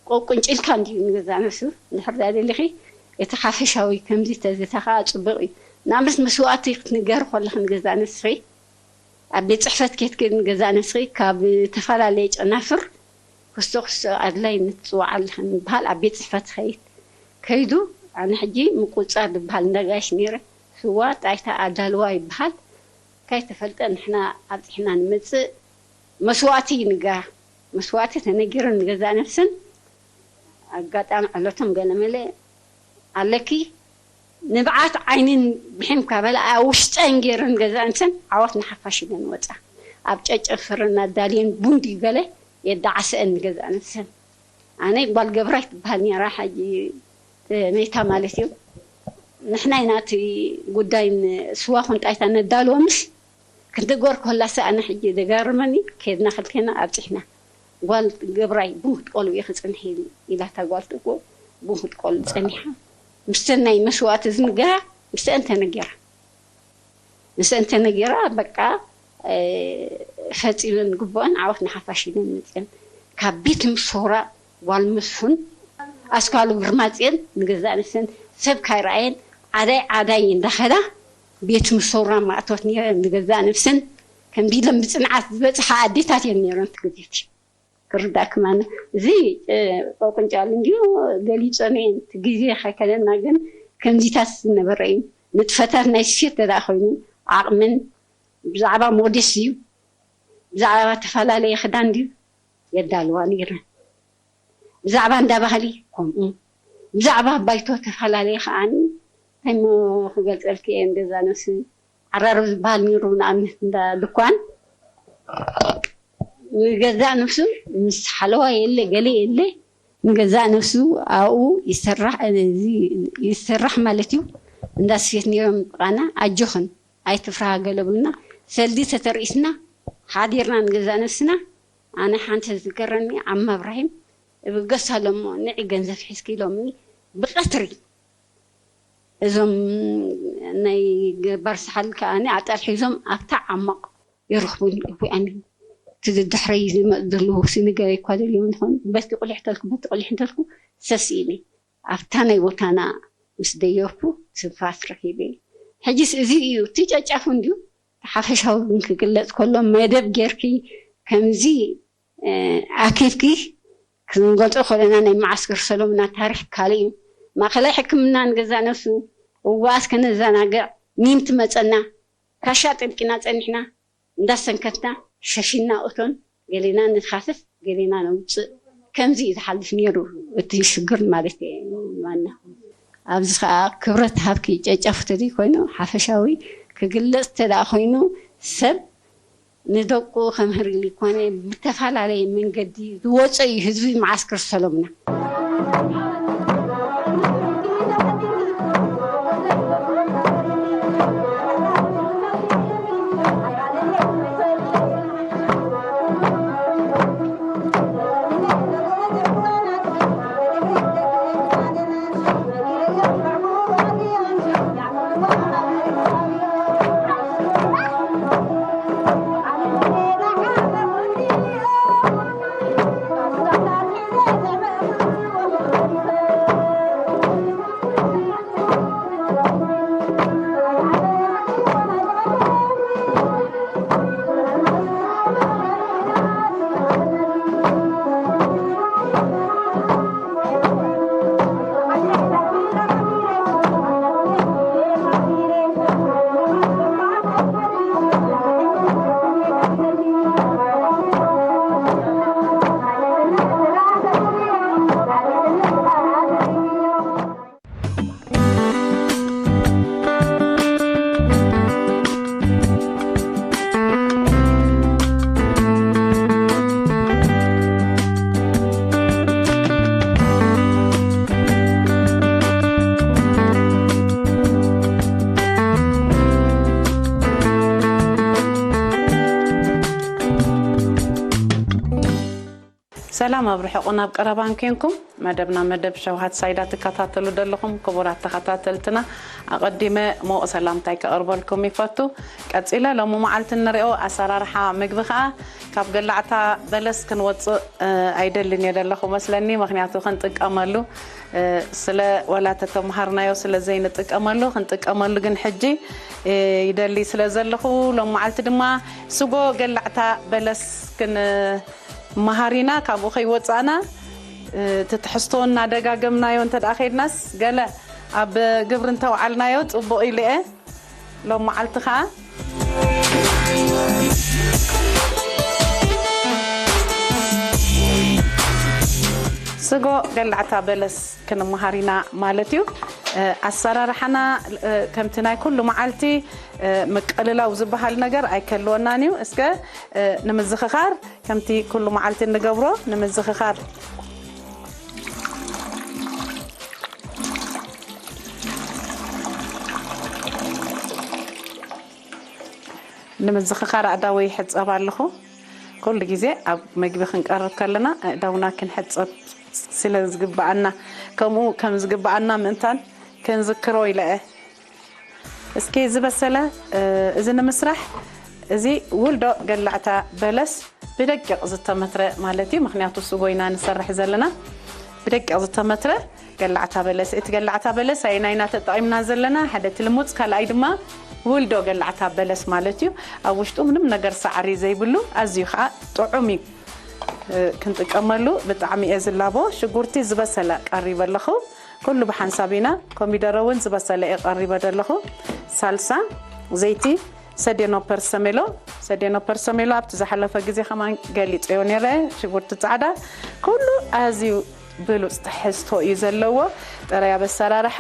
ቆቁንጭልካ እንድዩ ንገዛእ ነብሱ። እንድሕር ደኣ ደሊኺ፣ እቲ ሓፈሻዊ ከምዚ ተዝታ ኸኣ ጽቡቕ እዩ። ንኣብነት መስዋእቲ ክትንገሪ ከለኺ ንገዛእ ነብስኺ፣ ኣብ ቤት ጽሕፈት ኬድኪ ንገዛእ ነብስኺ ካብ ዝተፈላለየ ጨናፍር ክስቶ ክስቶ ኣድላይ ንትጽዋዕ ኣለኽን ይበሃል። ኣብ ቤት ጽሕፈት ኸይድ፣ ከይዱ ኣነ ሕጂ ምቁጽጻር ዝበሃል እንዳጋይሽ ነይረ። ስዋ ጣይታ ኣዳልዋ ይበሃል። ከይተፈልጠ ንሕና ኣብጺሕና ንመጽእ። መስዋእቲ ይንገራ። መስዋእቲ ተነጊረን ንገዛእ ነብሰን። ኣጋጣሚ ዕለቶም ገለመለ ኣለኪ። ንብዓት ዓይንን ብሒም ካበላ ኣብ ውሽጠን ገይረን ገዛእ ነብሰን ዓወት ንሓፋሽ ኢለን ወጻ። ኣብ ጨጨፍረን ኣዳልየን ቡን ድዩ ገለ የዳዓሰአን ንገዛእ ነብሰን። ኣነ ጓል ገብራይ ትበሃል ነይራ፣ ሕጂ መይታ ማለት እዩ። ንሕና ኢና እቲ ጉዳይ ን-፣ ስዋ ኹንጣይታ ነዳልዎ ምስ ክንትገር ከላሰ ኣነ ሕጂ ደጋርመኒ ከድና ክልቴና ኣብፂሕና። ጓል ገብራይ ቡን ክትቆሉ ኢኺ ፅንሒ ኢላታ ጓል ጥቁ ቡን ክትቆሉ ፀኒሓ። ምስተን ናይ መስዋእቲ ዝንገራ ምስተን ተነጊራ። ምስ እንተ ነጊራ በቃ፣ እ፣ ፈጺመን ግቡኣን ዓወት ንሓፋሽ ኢለን መጺአን። ካብ ቤት ምስ ሰውራ ጓል መስፉን ኣስካሉ ግርማጽዮን ንገዛእ ነፍሰን ሰብ ካይረኣየን ዓዳይ ዓዳይ እንዳኸዳ ቤት ምስ ሰውራ ማእቶት ነይረን ንገዛእ ነፍሰን ከምዚ ኢለን ብጽንዓት ዝበጽሓ ኣዴታት እየን ነይረን እቲ ግዜ እቲ። ክርዳእክም ኣነ እዚ፣ እ፣ ቆቁንጫል እንድዩ ገሊጾም እየ። እቲ ግዜ ከይከደና ግን ከምዚታት ዝነበረ እዩ። ንጥፈታት ናይ ስፌት ተደኣ ኮይኑ ዓቕምን ብዛዕባ ሞዴስ እዩ፣ ብዛዕባ ተፈላለየ ክዳን ድዩ የዳልዋ ነይረን። ብዛዕባ እንዳ ባህሊ ከምኡ፣ ብዛዕባ ባይቶ ተፈላለየ ከዓኒ እንታይ እሞ ክገልጸልኪ እየ፣ ንገዛ ነፍሲ ዓራርብ ዝበሃል ነይሩ፣ ንኣብነት እንዳ ድኳን ንገዛእ ነፍሱ ምስ ሓለዋ የለ ገለ የለ ንገዛእ ነፍሱ ኣብኡ ይሰራሕ፣ እዚ ይሰራሕ ማለት እዩ። እንዳ ስፌት ነይሮም ጥቓና ኣጆኽን ኣይትፍርሃ ገለ ብሉና። ሰልዲ ተተርኢስና ሓዲርና ንገዛእ ነፍስና። ኣነ ሓንቲ ዝዝከረኒ ዓማ እብራሂም እብገስ ኣሎሞ ንዒ ገንዘብ ሒዝኪ ኢሎምኒ ብቐትሪ እዞም ናይ ገባር ሰሓል ከኣኒ ኣጣል ሒዞም ኣብታ ዓሞቕ ይረኽቡኒ። እወ ኣነ እቲ ድሕረይ ዝመ-፣ ዘለዉ ስንገረይ እኳ ደልዮም ዝኾኑ በቲ ቁሊሕ እንተልኩ በቲ ቁሊሕ እንተልኩ ሰስኢኒ። ኣብታ ናይ ቦታና ምስ ደየብኩ ትንፋስ ረኺበ። ሕጅስ እዚ እዩ፣ እቲ ጨጫፉ እንድዩ። ሓፈሻዊ ግን ክግለጽ ከሎ፣ መደብ ጌርኪ ከምዚ፣ እ፣ ኣኪብኪ ክንገልጾ ከለና፣ ናይ መዓስከር ሰሎምና ታሪኽ ካልእ እዩ። ማእከላይ ሕክምና ንገዛ ነፍሱ፣ እዋስ ከነዘናግዕ፣ ሚም ትመጸና፣ ካሻ ጠልቂና ጸኒሕና፣ እንዳሰንከትና፣ ሸፊና እቶን፣ ገሌና ንኻስስ፣ ገሌና ነውጽእ። ከምዚ እዩ ዝሓልፍ ነይሩ እቲ ሽግር ማለት እዩ። ማና ኣብዚ ኸዓ ክብረት ሃብኪ ጨጫፉ ተዘይ ኮይኑ፣ ሓፈሻዊ ክግለጽ ተደኣ ኮይኑ፣ ሰብ ንደቁ ከምህር ኢሉ ይኮነ፣ ብተፈላለየ መንገዲ ዝወፀ እዩ ህዝቢ መዓስከር ሰሎምና። ሰላም ኣብ ርሑቕን ኣብ ቀረባን ኬንኩም መደብና መደብ ሸውሃት ሳይዳ ትከታተሉ ዘለኹም ክቡራት ተኸታተልትና፣ ኣቐዲመ ሞቕ ሰላምታይ ከቕርበልኩም ይፈቱ። ቀጺለ ሎሚ መዓልቲ እንሪኦ ኣሰራርሓ ምግቢ ኸኣ ካብ ገላዕታ በለስ ክንወጽእ፣ እ፣ ኣይደልን እየ ዘለኹ መስለኒ፣ ምኽንያቱ ክንጥቀመሉ፣ እ፣ ስለ ወላ ተተምሃርናዮ ስለ ዘይንጥቀመሉ፣ ክንጥቀመሉ ግን ሕጂ፣ እ፣ ይደሊ ስለ ዘለኹ፣ ሎም መዓልቲ ድማ ስጎ ገላዕታ በለስ ክን-፣ መሃሪና ካብኡ ከይወጻእና፣ እ፣ እቲ ትሕዝቶ እናደጋገምናዮ እንተ ደኣ ከይድናስ፣ ገለ ኣብ ግብሪ እንተውዓልናዮ ጽቡቕ ኢሉ እየ። ሎም መዓልቲ ኸኣ ስጎ ገላዕታ በለስ ክንመሃር ኢና ማለት እዩ። እ፣ ኣሰራርሓና፣ እ፣ ከምቲ ናይ ኩሉ መዓልቲ፣ እ፣ ምቅልላው ዝበሃል ነገር ኣይከልወናን እዩ። እስከ፣ እ፣ ንምዝኽኻር፣ ከምቲ ኩሉ መዓልቲ እንገብሮ ንምዝኽኻር፣ ንምዝኽኻር ኣእዳወይ ይሕጸብ ኣለኹ። ኩሉ ግዜ ኣብ መግቢ ክንቀርብ ከለና ኣእዳውና ክንሕጸብ ስለ ዝግብኣና፣ ከምኡ ከም ዝግብኣና ምእንታን ክንዝክሮ ኢለ እየ። እስኪ ዝበሰለ፣ እ፣ እዚ ንምስራሕ፣ እዚ ውልዶ ገላዕታ በለስ ብደቂቕ ዝተመትረ ማለት እዩ። ምኽንያቱ ስጎ ኢና ንሰርሕ ዘለና። ብደቂቕ ዝተመትረ ገላዕታ በለስ። እቲ ገላዕታ በለስ ኣየናይ ኢና ተጠቒምና ዘለና? ሓደ እቲ ልሙጽ፣ ካልኣይ ድማ ውልዶ ገላዕታ በለስ ማለት እዩ። ኣብ ውሽጡ ምንም ነገር ሳዕሪ ዘይብሉ፣ ኣዝዩ ኸኣ ጥዑም እዩ። እ፣ ክንጥቀመሉ ብጣዕሚ እየ ዝላቦ። ሽጉርቲ ዝበሰለ ቀሪበ ኣለኹ። ኩሉ ብሓንሳብ ኢና። ኮሚደረ እውን ዝበሰለ እየ ቀሪበ ዘለኹ። ሳልሳ፣ ዘይቲ፣ ሰዴኖ ፐርሰሜሎ። ሰዴኖ ፐርሰሜሎ ኣብቲ ዝሓለፈ ግዜ ከማን ገሊጸዮ ነይረ። ሽጉርቲ ጻዕዳ ኩሉ ኣዝዩ ብሉጽ ትሕዝቶ እዩ ዘለዎ። ጥራይ ኣብ ኣሰራርሓ፣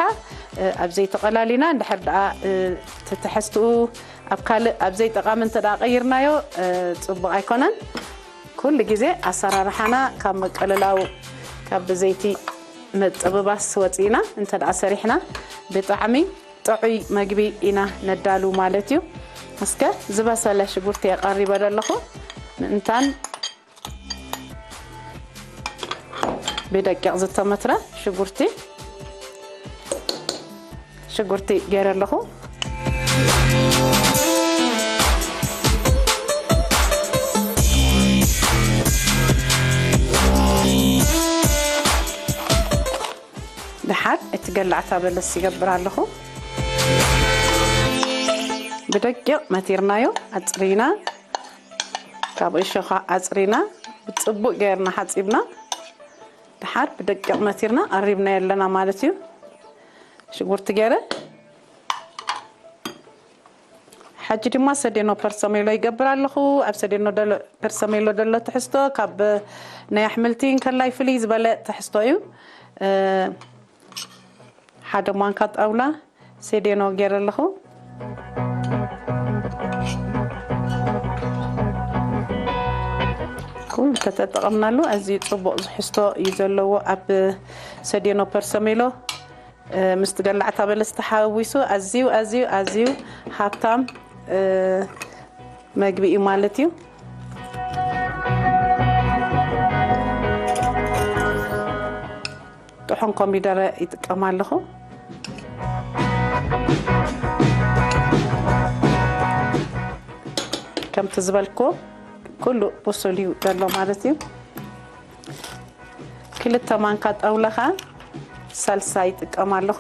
እ፣ ኣብ ዘይቲ ቀላሊና፣ እንድሕር ደኣ፣ እ፣ እቲ ትሕዝትኡ ኣብ ካልእ፣ ኣብ ዘይጠቓሚ እንተ ደኣ ቀይርናዮ፣ እ፣ ጽቡቕ ኣይኮነን። ኩሉ ግዜ ኣሰራርሓና ካብ ምቅልላው፣ ካብ ብዘይቲ ምጥብባስ ወፂእና እንተ ደኣ ሰሪሕና፣ ብጣዕሚ ጥዑይ መግቢ ኢና ነዳሉ ማለት እዩ። እስከ ዝበሰለ ሽጉርቲ የቐሪበ ዘለኹ። ምእንታን ብደቂቕ ዝተመትረ ሽጉርቲ፣ ሽጉርቲ ገይረ ኣለኹ። ደሓ ዓድ እቲ ገላዕታ በለስ ይገብር ኣለኹ። ብደቂቕ መቲርናዮ፣ ኣጽሪና፣ ካብ እሾኻ ኣጽሪና፣ ብጽቡቕ ጌርና ሓጺብና፣ ድሓር ብደቂቕ መቲርና ቀሪብናዮ ኣለና ማለት እዩ። ሽጉርቲ ገይረ፣ ሕጂ ድማ ሰዴኖ ፐርሰሜሎ ይገብር ኣለኹ። ኣብ ሰዴኖ ደሎ-፣ ፐርሰሜሎ ደሎ ትሕዝቶ ካብ ናይ ኣሕምልቲ እንከላይ ፍልይ ዝበለ ትሕዝቶ እዩ። እ፣ ሓደ ማንካ ጣውላ ሰዴኖ ገይረ ኣለኹ። ኩሉ ተተጠቐምናሉ ኣዝዩ ጽቡቕ ዝሕዝቶ እዩ ዘለዎ ኣብ ሰዴኖ ፐርሰሜሎ። እ፣ ምስቲ ገላዕታ በለስ ተሓዊሱ ኣዝዩ፣ ኣዝዩ፣ ኣዝዩ ሃብታም፣ እ፣ መግቢ እዩ ማለት እዩ። ጥሑን ኮሚደረ ይጥቀም ኣለኹ። ከምቲ ዝበልኩ ኩሉ ብሱል እዩ ዘሎ ማለት እዩ። ክልተ ማንካ ጣውላ ኸኣ ሳልሳ ይጥቀም ኣለኹ።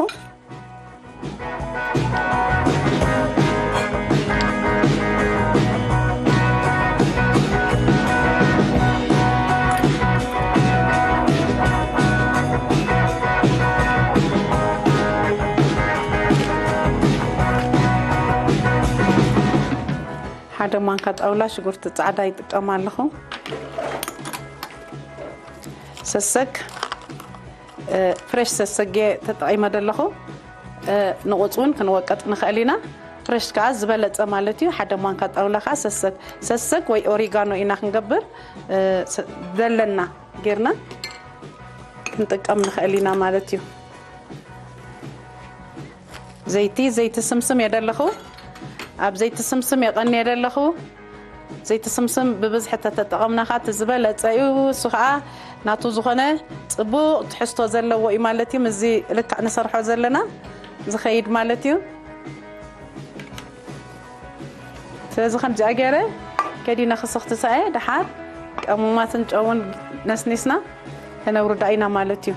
ሓደ ማንካ ጣውላ ሽጉርቲ ጻዕዳ ይጥቀም ኣለኹ። ሰሰግ፣ እ፣ ፍሬሽ ሰሰግ እየ ተጠቒመ ዘለኹ። እ፣ ንቑጽ እውን ክንወቀጥ ንኽእል ኢና። ፍሬሽ ከኣ ዝበለጸ ማለት እዩ። ሓደ ማንካ ጣውላ ከኣ ሰሰግ፣ ሰሰግ ወይ ኦሪጋኖ ኢና ክንገብር፣ እ፣ ስ-፣ ዘለና ጌርና ክንጥቀም ንኽእል ኢና ማለት እዩ። ዘይቲ፣ ዘይቲ ስምስም እየ ደለኹ። ኣብ ዘይቲ ስምስም የቐንየ ደለኹ። ዘይቲ ስምስም ብብዝሒ ተተጠቐምና ኸኣ እቲ ዝበለጸ እዩ። እሱ ኸኣ ናቱ ዝኾነ ጽቡቕ ትሕዝቶ ዘለዎ እዩ ማለት እዩ። ምስዚ ልክዕ ንሰርሖ ዘለና ዝኸይድ ማለት እዩ። ስለዚ ከምዚኣ ገይረ ከዲነ ክስኽትሳ እየ። ደሓር ቀሙማትን ጨውን ነስኒስና ከነውርዳ ኢና ማለት እዩ።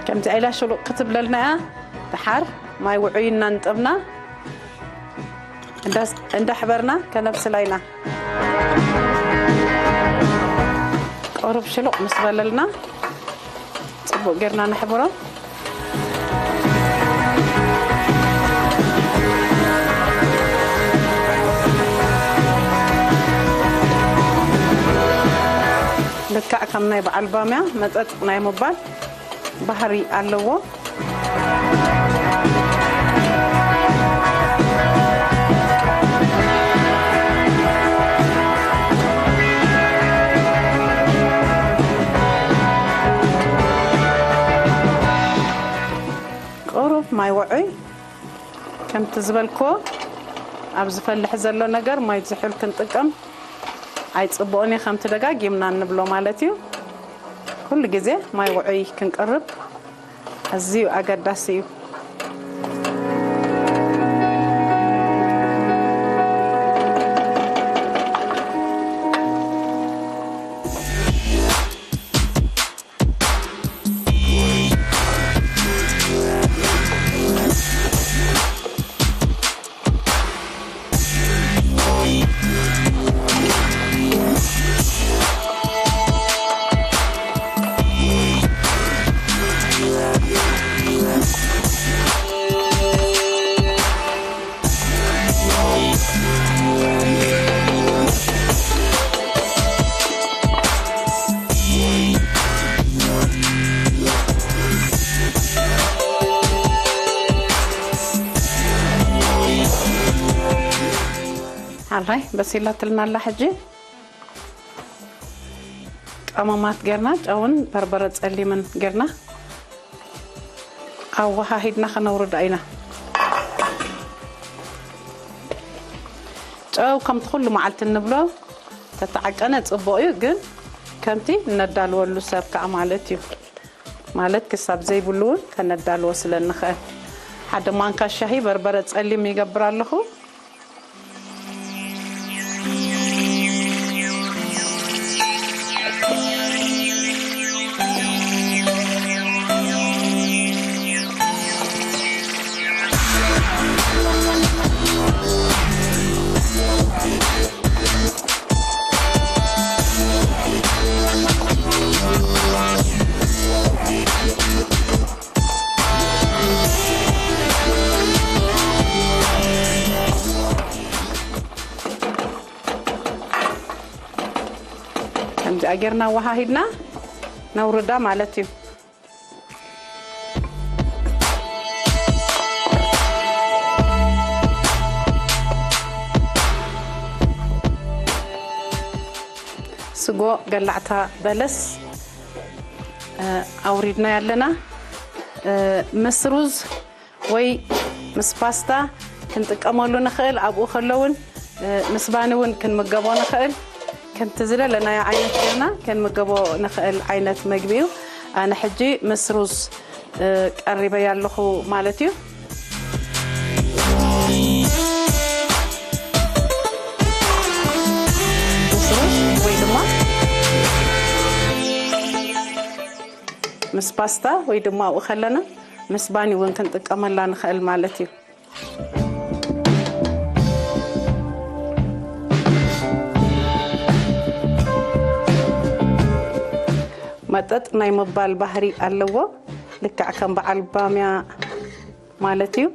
ከምዚ ኢላ ሽሉቕ ክትብለልና እያ። ደሓር ማይ ውዑይ እናንጠብና እንዳስ-፣ እንዳሕበርና ከነብስላ ኢና። ቁሩብ ሽሉቕ ምስ በለልና ጽቡቕ ጌርና ነሕብሮ። ልክዕ ከም ናይ በዓል ባምያ መጠጥ ናይ ምባል ባህሪ ኣለዎ። ቁሩብ ማይ ውዑይ፣ ከምቲ ዝበልክዎ፣ ኣብ ዝፈልሕ ዘሎ ነገር ማይ ዝሑል ክንጥቀም ኣይጽቡቕን እዩ፣ ከምቲ ደጋጊምና እንብሎ ማለት እዩ። ኩሉ ግዜ ማይ ውዑይ ክንቅርብ ኣዝዩ ኣገዳሲ እዩ። ሓራይ በሲላትልና ኣላ። ሕጂ ቀመማት ጌርና፣ ጨውን በርበረ ጸሊምን ጌርና ኣወሃሂድና ከነውርዳ ኢና። ጨው ከምቲ ኩሉ መዓልቲ እንብሎ ተተዓቀነ ጽቡቕ እዩ፣ ግን ከምቲ እነዳልወሉ ሰብ ከኣ ማለት እዩ። ማለት ክሳብ ዘይብሉ እውን ከነዳልዎ ስለ እንኽእል። ሓደ ማንካ ሻሂ በርበረ ጸሊም ይገብር ኣለኹ። ከምዚኣ ጌርና ወሃሂድና ነውርዳ ማለት እዩ። ስጎ ገላዕታ በለስ፣ እ፣ ኣውሪድና ያለና፣ እ፣ ምስ ሩዝ ወይ ምስ ፓስታ ክንጥቀመሉ ንኽእል። ኣብኡ ከሎ እውን፣ እ፣ ምስ ባኒ እውን ክንምገቦ ንኽእል። ከምቲ ዝደለናዮ ዓይነት ጌርና ክንምገቦ ንኽእል ዓይነት መግቢ እዩ። ኣነ ሕጂ ምስ ሩዝ፣ እ፣ ቀሪበያ ኣለኹ ማለት እዩ። ምስ ሩዝ ወይ ድማ ምስ ፓስታ ወይ ድማ ኣብኡ ከለና ምስ ባኒ እውን ክንጥቀመላ ንኽእል ማለት እዩ። መጠጥ ናይ ምባል ባህሪ ኣለዎ። ልክዕ ከም በዓል ባምያ ማለት እዩ።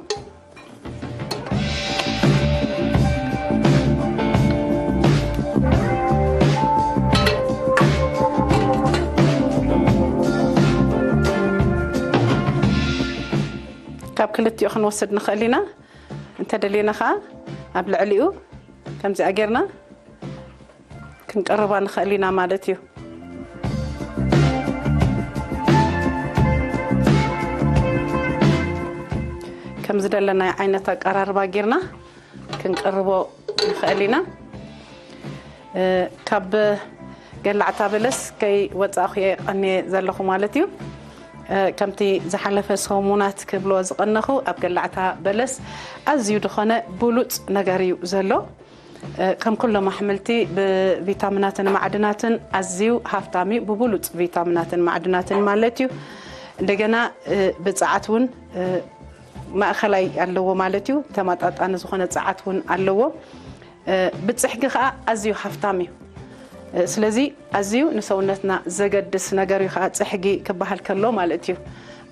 ካብ ክልቲኡ ክንወስድ ንኽእል ኢና። እንተደሊና ኸዓ ኣብ ልዕሊኡ ከምዚኣ ጌርና ክንቀርባ ንኽእል ኢና ማለት እዩ። ከም ዝደለናዮ ዓይነት ኣቀራርባ ጌርና ክንቀርቦ ንኽእል ኢና። እ፣ ካብ ገላዕታ በለስ ከይ ወጻእኹ እየ ቀንየ ዘለኹ ማለት እዩ። እ፣ ከምቲ ዝሓለፈ ሰሙናት ክብሎ ዝቐነኹ፣ ኣብ ገላዕታ በለስ ኣዝዩ ዝኾነ ብሉጽ ነገር እዩ ዘሎ። እ፣ ከም ኩሎም ኣሕምልቲ ብቪታሚናትን ማዕድናትን ኣዝዩ ሃፍታም እዩ፣ ብብሉጽ ቪታሚናትን ማዕድናትን ማለት እዩ። እንደገና፣ እ፣ ብጽዓት እውን፣ እ፣ ማእኸላይ ኣለዎ ማለት እዩ። ተመጣጣኒ ዝኾነ ጽዓት እውን ኣለዎ። እ፣ ብጽሕጊ ኸዓ ኣዝዩ ሃፍታም እዩ። እ፣ ስለዚ ኣዝዩ ንሰውነትና ዘገድስ ነገር እዩ ኸዓ ጽሕጊ ክበሃል ከሎ ማለት እዩ።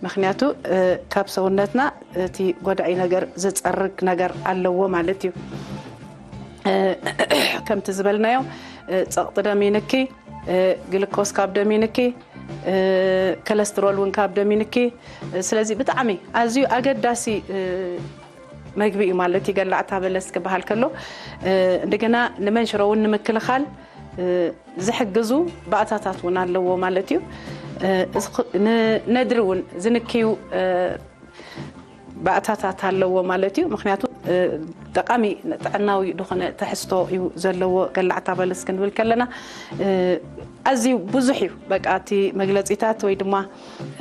ምኽንያቱ፣ እ፣ ካብ ሰውነትና እቲ ጎዳኢ ነገር ዝጸርግ ነገር ኣለዎ ማለት እዩ። እ፣ ከምቲ ዝበልናዮ፣ እ፣ ጸቕጢ ደም ይንኪ፣ እ፣ ግልኮስ ካብ ደም ይንኪ፣ እ፣ ኮለስትሮል እውን ካብ ደም ይንኪ። እ፣ ስለዚ ብጣዕሚ ኣዝዩ ኣገዳሲ፣ እ፣ መግቢ እዩ ማለት እዩ ገላዕታ በለስ ክበሃል ከሎ። እ፣ እንደገና ንመንሽሮ እውን ንምክልኻል፣ እ፣ ዝሕግዙ ባእታታት እውን ኣለዎ ማለት እዩ። እ፣ እዚ ኽ-፣ ን-፣ ነድሪ እውን ዝንክዩ፣ እ፣ ባእታታት ኣለዎ ማለት እዩ። ምኽንያቱ፣ እ፣ ጠቓሚ ጥዕናዊ ዝኾነ ትሕዝቶ እዩ ዘለዎ ገላዕታ በለስ ክንብል ከለና፣ እ፣ ኣዝዩ ብዙሕ እዩ። በቃ እቲ መግለጺታት ወይ ድማ፣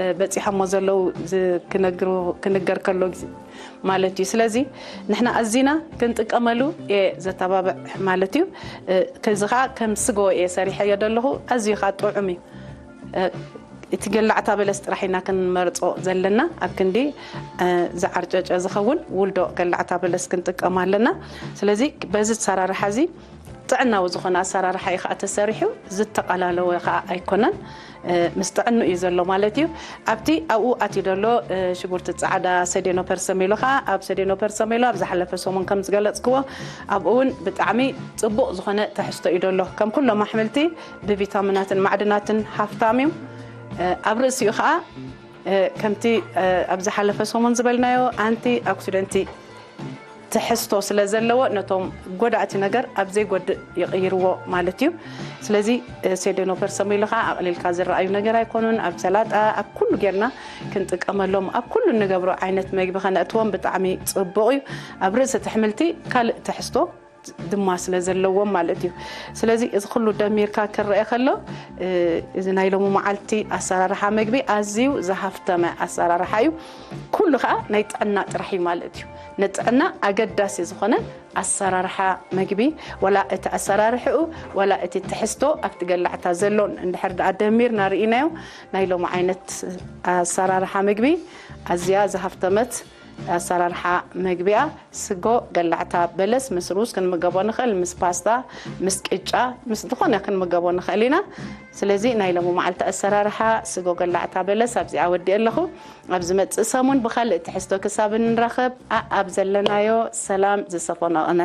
እ፣ በጺሖሞ ዘለዉ ዝ-፣ ክነግሩ-፣ ክንገር ከሎ ግዜ ማለት እዩ። ስለዚ ንሕና ኣዚና ክንጥቀመሉ እየ ዘተባብዕ ማለት እዩ። እ፣ ከዚ ኸዓ ከም ስጎ እየ ሰሪሐዮ ዘለኹ። ኣዝዩ ኸዓ ጥዑም እዩ። እ፣ እቲ ገላዕታ በለስ ጥራሕ ኢና ክንመርጾ ዘለና። ኣብ ክንዲ፣ እ፣ ዝዓርጨጨ ዝኸውን ውልዶ ገላዕታ በለስ ክንጥቀም ኣለና። ስለዚ በዚ ኣሰራርሓ እዚ ጥዕናዊ ዝኾነ ኣሰራርሓ እዩ ኸዓ ተሰሪሑ፣ ዝተቓላለወ ኸዓ ኣይኮነን። እ፣ ምስ ጥዕኑ እዩ ዘሎ ማለት እዩ። ኣብቲ ኣብኡ ኣትዩ ዘሎ፣ እ፣ ሽጉርቲ ጻዕዳ ሰዴኖ ፐርሰሜሎ ኸዓ፣ ኣብ ሰዴኖ ፐርሰሜሎ ኣብ ዝሓለፈ ሰሙን ከም ዝገለጽክዎ፣ ኣብኡ እውን ብጣዕሚ ጽቡቕ ዝኾነ ትሕዝቶ እዩ ዘሎ። ከም ኩሎም ኣሕምልቲ ብቪታሚናትን ማዕድናትን ሃፍታም እዩ። እ፣ ኣብ ርእሲኡ ኸዓ፣ እ፣ ከምቲ፣ እ፣ ኣብ ዝሓለፈ ሰሙን ዝበልናዮ ኣንቲ ኦክሲደንቲ ትሕዝቶ ስለ ዘለዎ ነቶም ጎዳእቲ ነገር ኣብ ዘይጎድእ ይቕይርዎ ማለት እዩ። ስለዚ፣ እ፣ ሴዴኖ ፐርሰሜሎ ኸዓ ኣቕሊልካ ዝረኣዩ ነገር ኣይኮኑን። ኣብ ሰላጣ፣ ኣብ ኩሉ ጌርና ክንጥቀመሎም፣ ኣብ ኩሉ እንገብሮ ዓይነት መግቢ ከነእትዎም ብጣዕሚ ጽቡቕ እዩ። ኣብ ርእሲ እቲ ኣሕምልቲ ካልእ ትሕዝቶ ድማ ስለ ዘለዎም ማለት እዩ። ስለዚ እዚ ኩሉ ደሚርካ ክረአ ከሎ እዚ ናይ ሎሚ መዓልቲ ኣሰራርሓ መግቢ ኣዝዩ ዝሃፍተመ ኣሰራርሓ እዩ። ኩሉ ከዓ ናይ ጥዕና ጥራሕ እዩ ማለት እዩ። ንጥዕና ኣገዳሲ ዝኾነ ኣሰራርሓ መግቢ፣ ወላ እቲ ኣሰራርሕኡ ወላ እቲ ትሕዝቶ ኣብቲ ገላዕታ ዘሎን እንድሕር ደኣ ደሚርና ርኢናዮ፣ ናይ ሎሚ ዓይነት ኣሰራርሓ መግቢ ኣዝያ ዝሃፍተመት ኣሰራርሓ መግቢያ። ስጎ ገላዕታ በለስ ምስ ሩዝ ክንምገቦ ንኽእል፣ ምስ ፓስታ፣ ምስ ቅጫ፣ ምስ ዝኾነ ክንምገቦ ንኽእል ኢና። ስለዚ ናይ ሎሚ መዓልቲ ኣሰራርሓ ስጎ ገላዕታ በለስ ኣብዚኣ ወዲአ ኣለኹ። ኣብ ዝመፅእ ሰሙን ብኻልእ ትሕዝቶ ክሳብ እንራኸብ፣ ኣኣብ ዘለናዮ ሰላም ዝሰፈኖ ቕነ።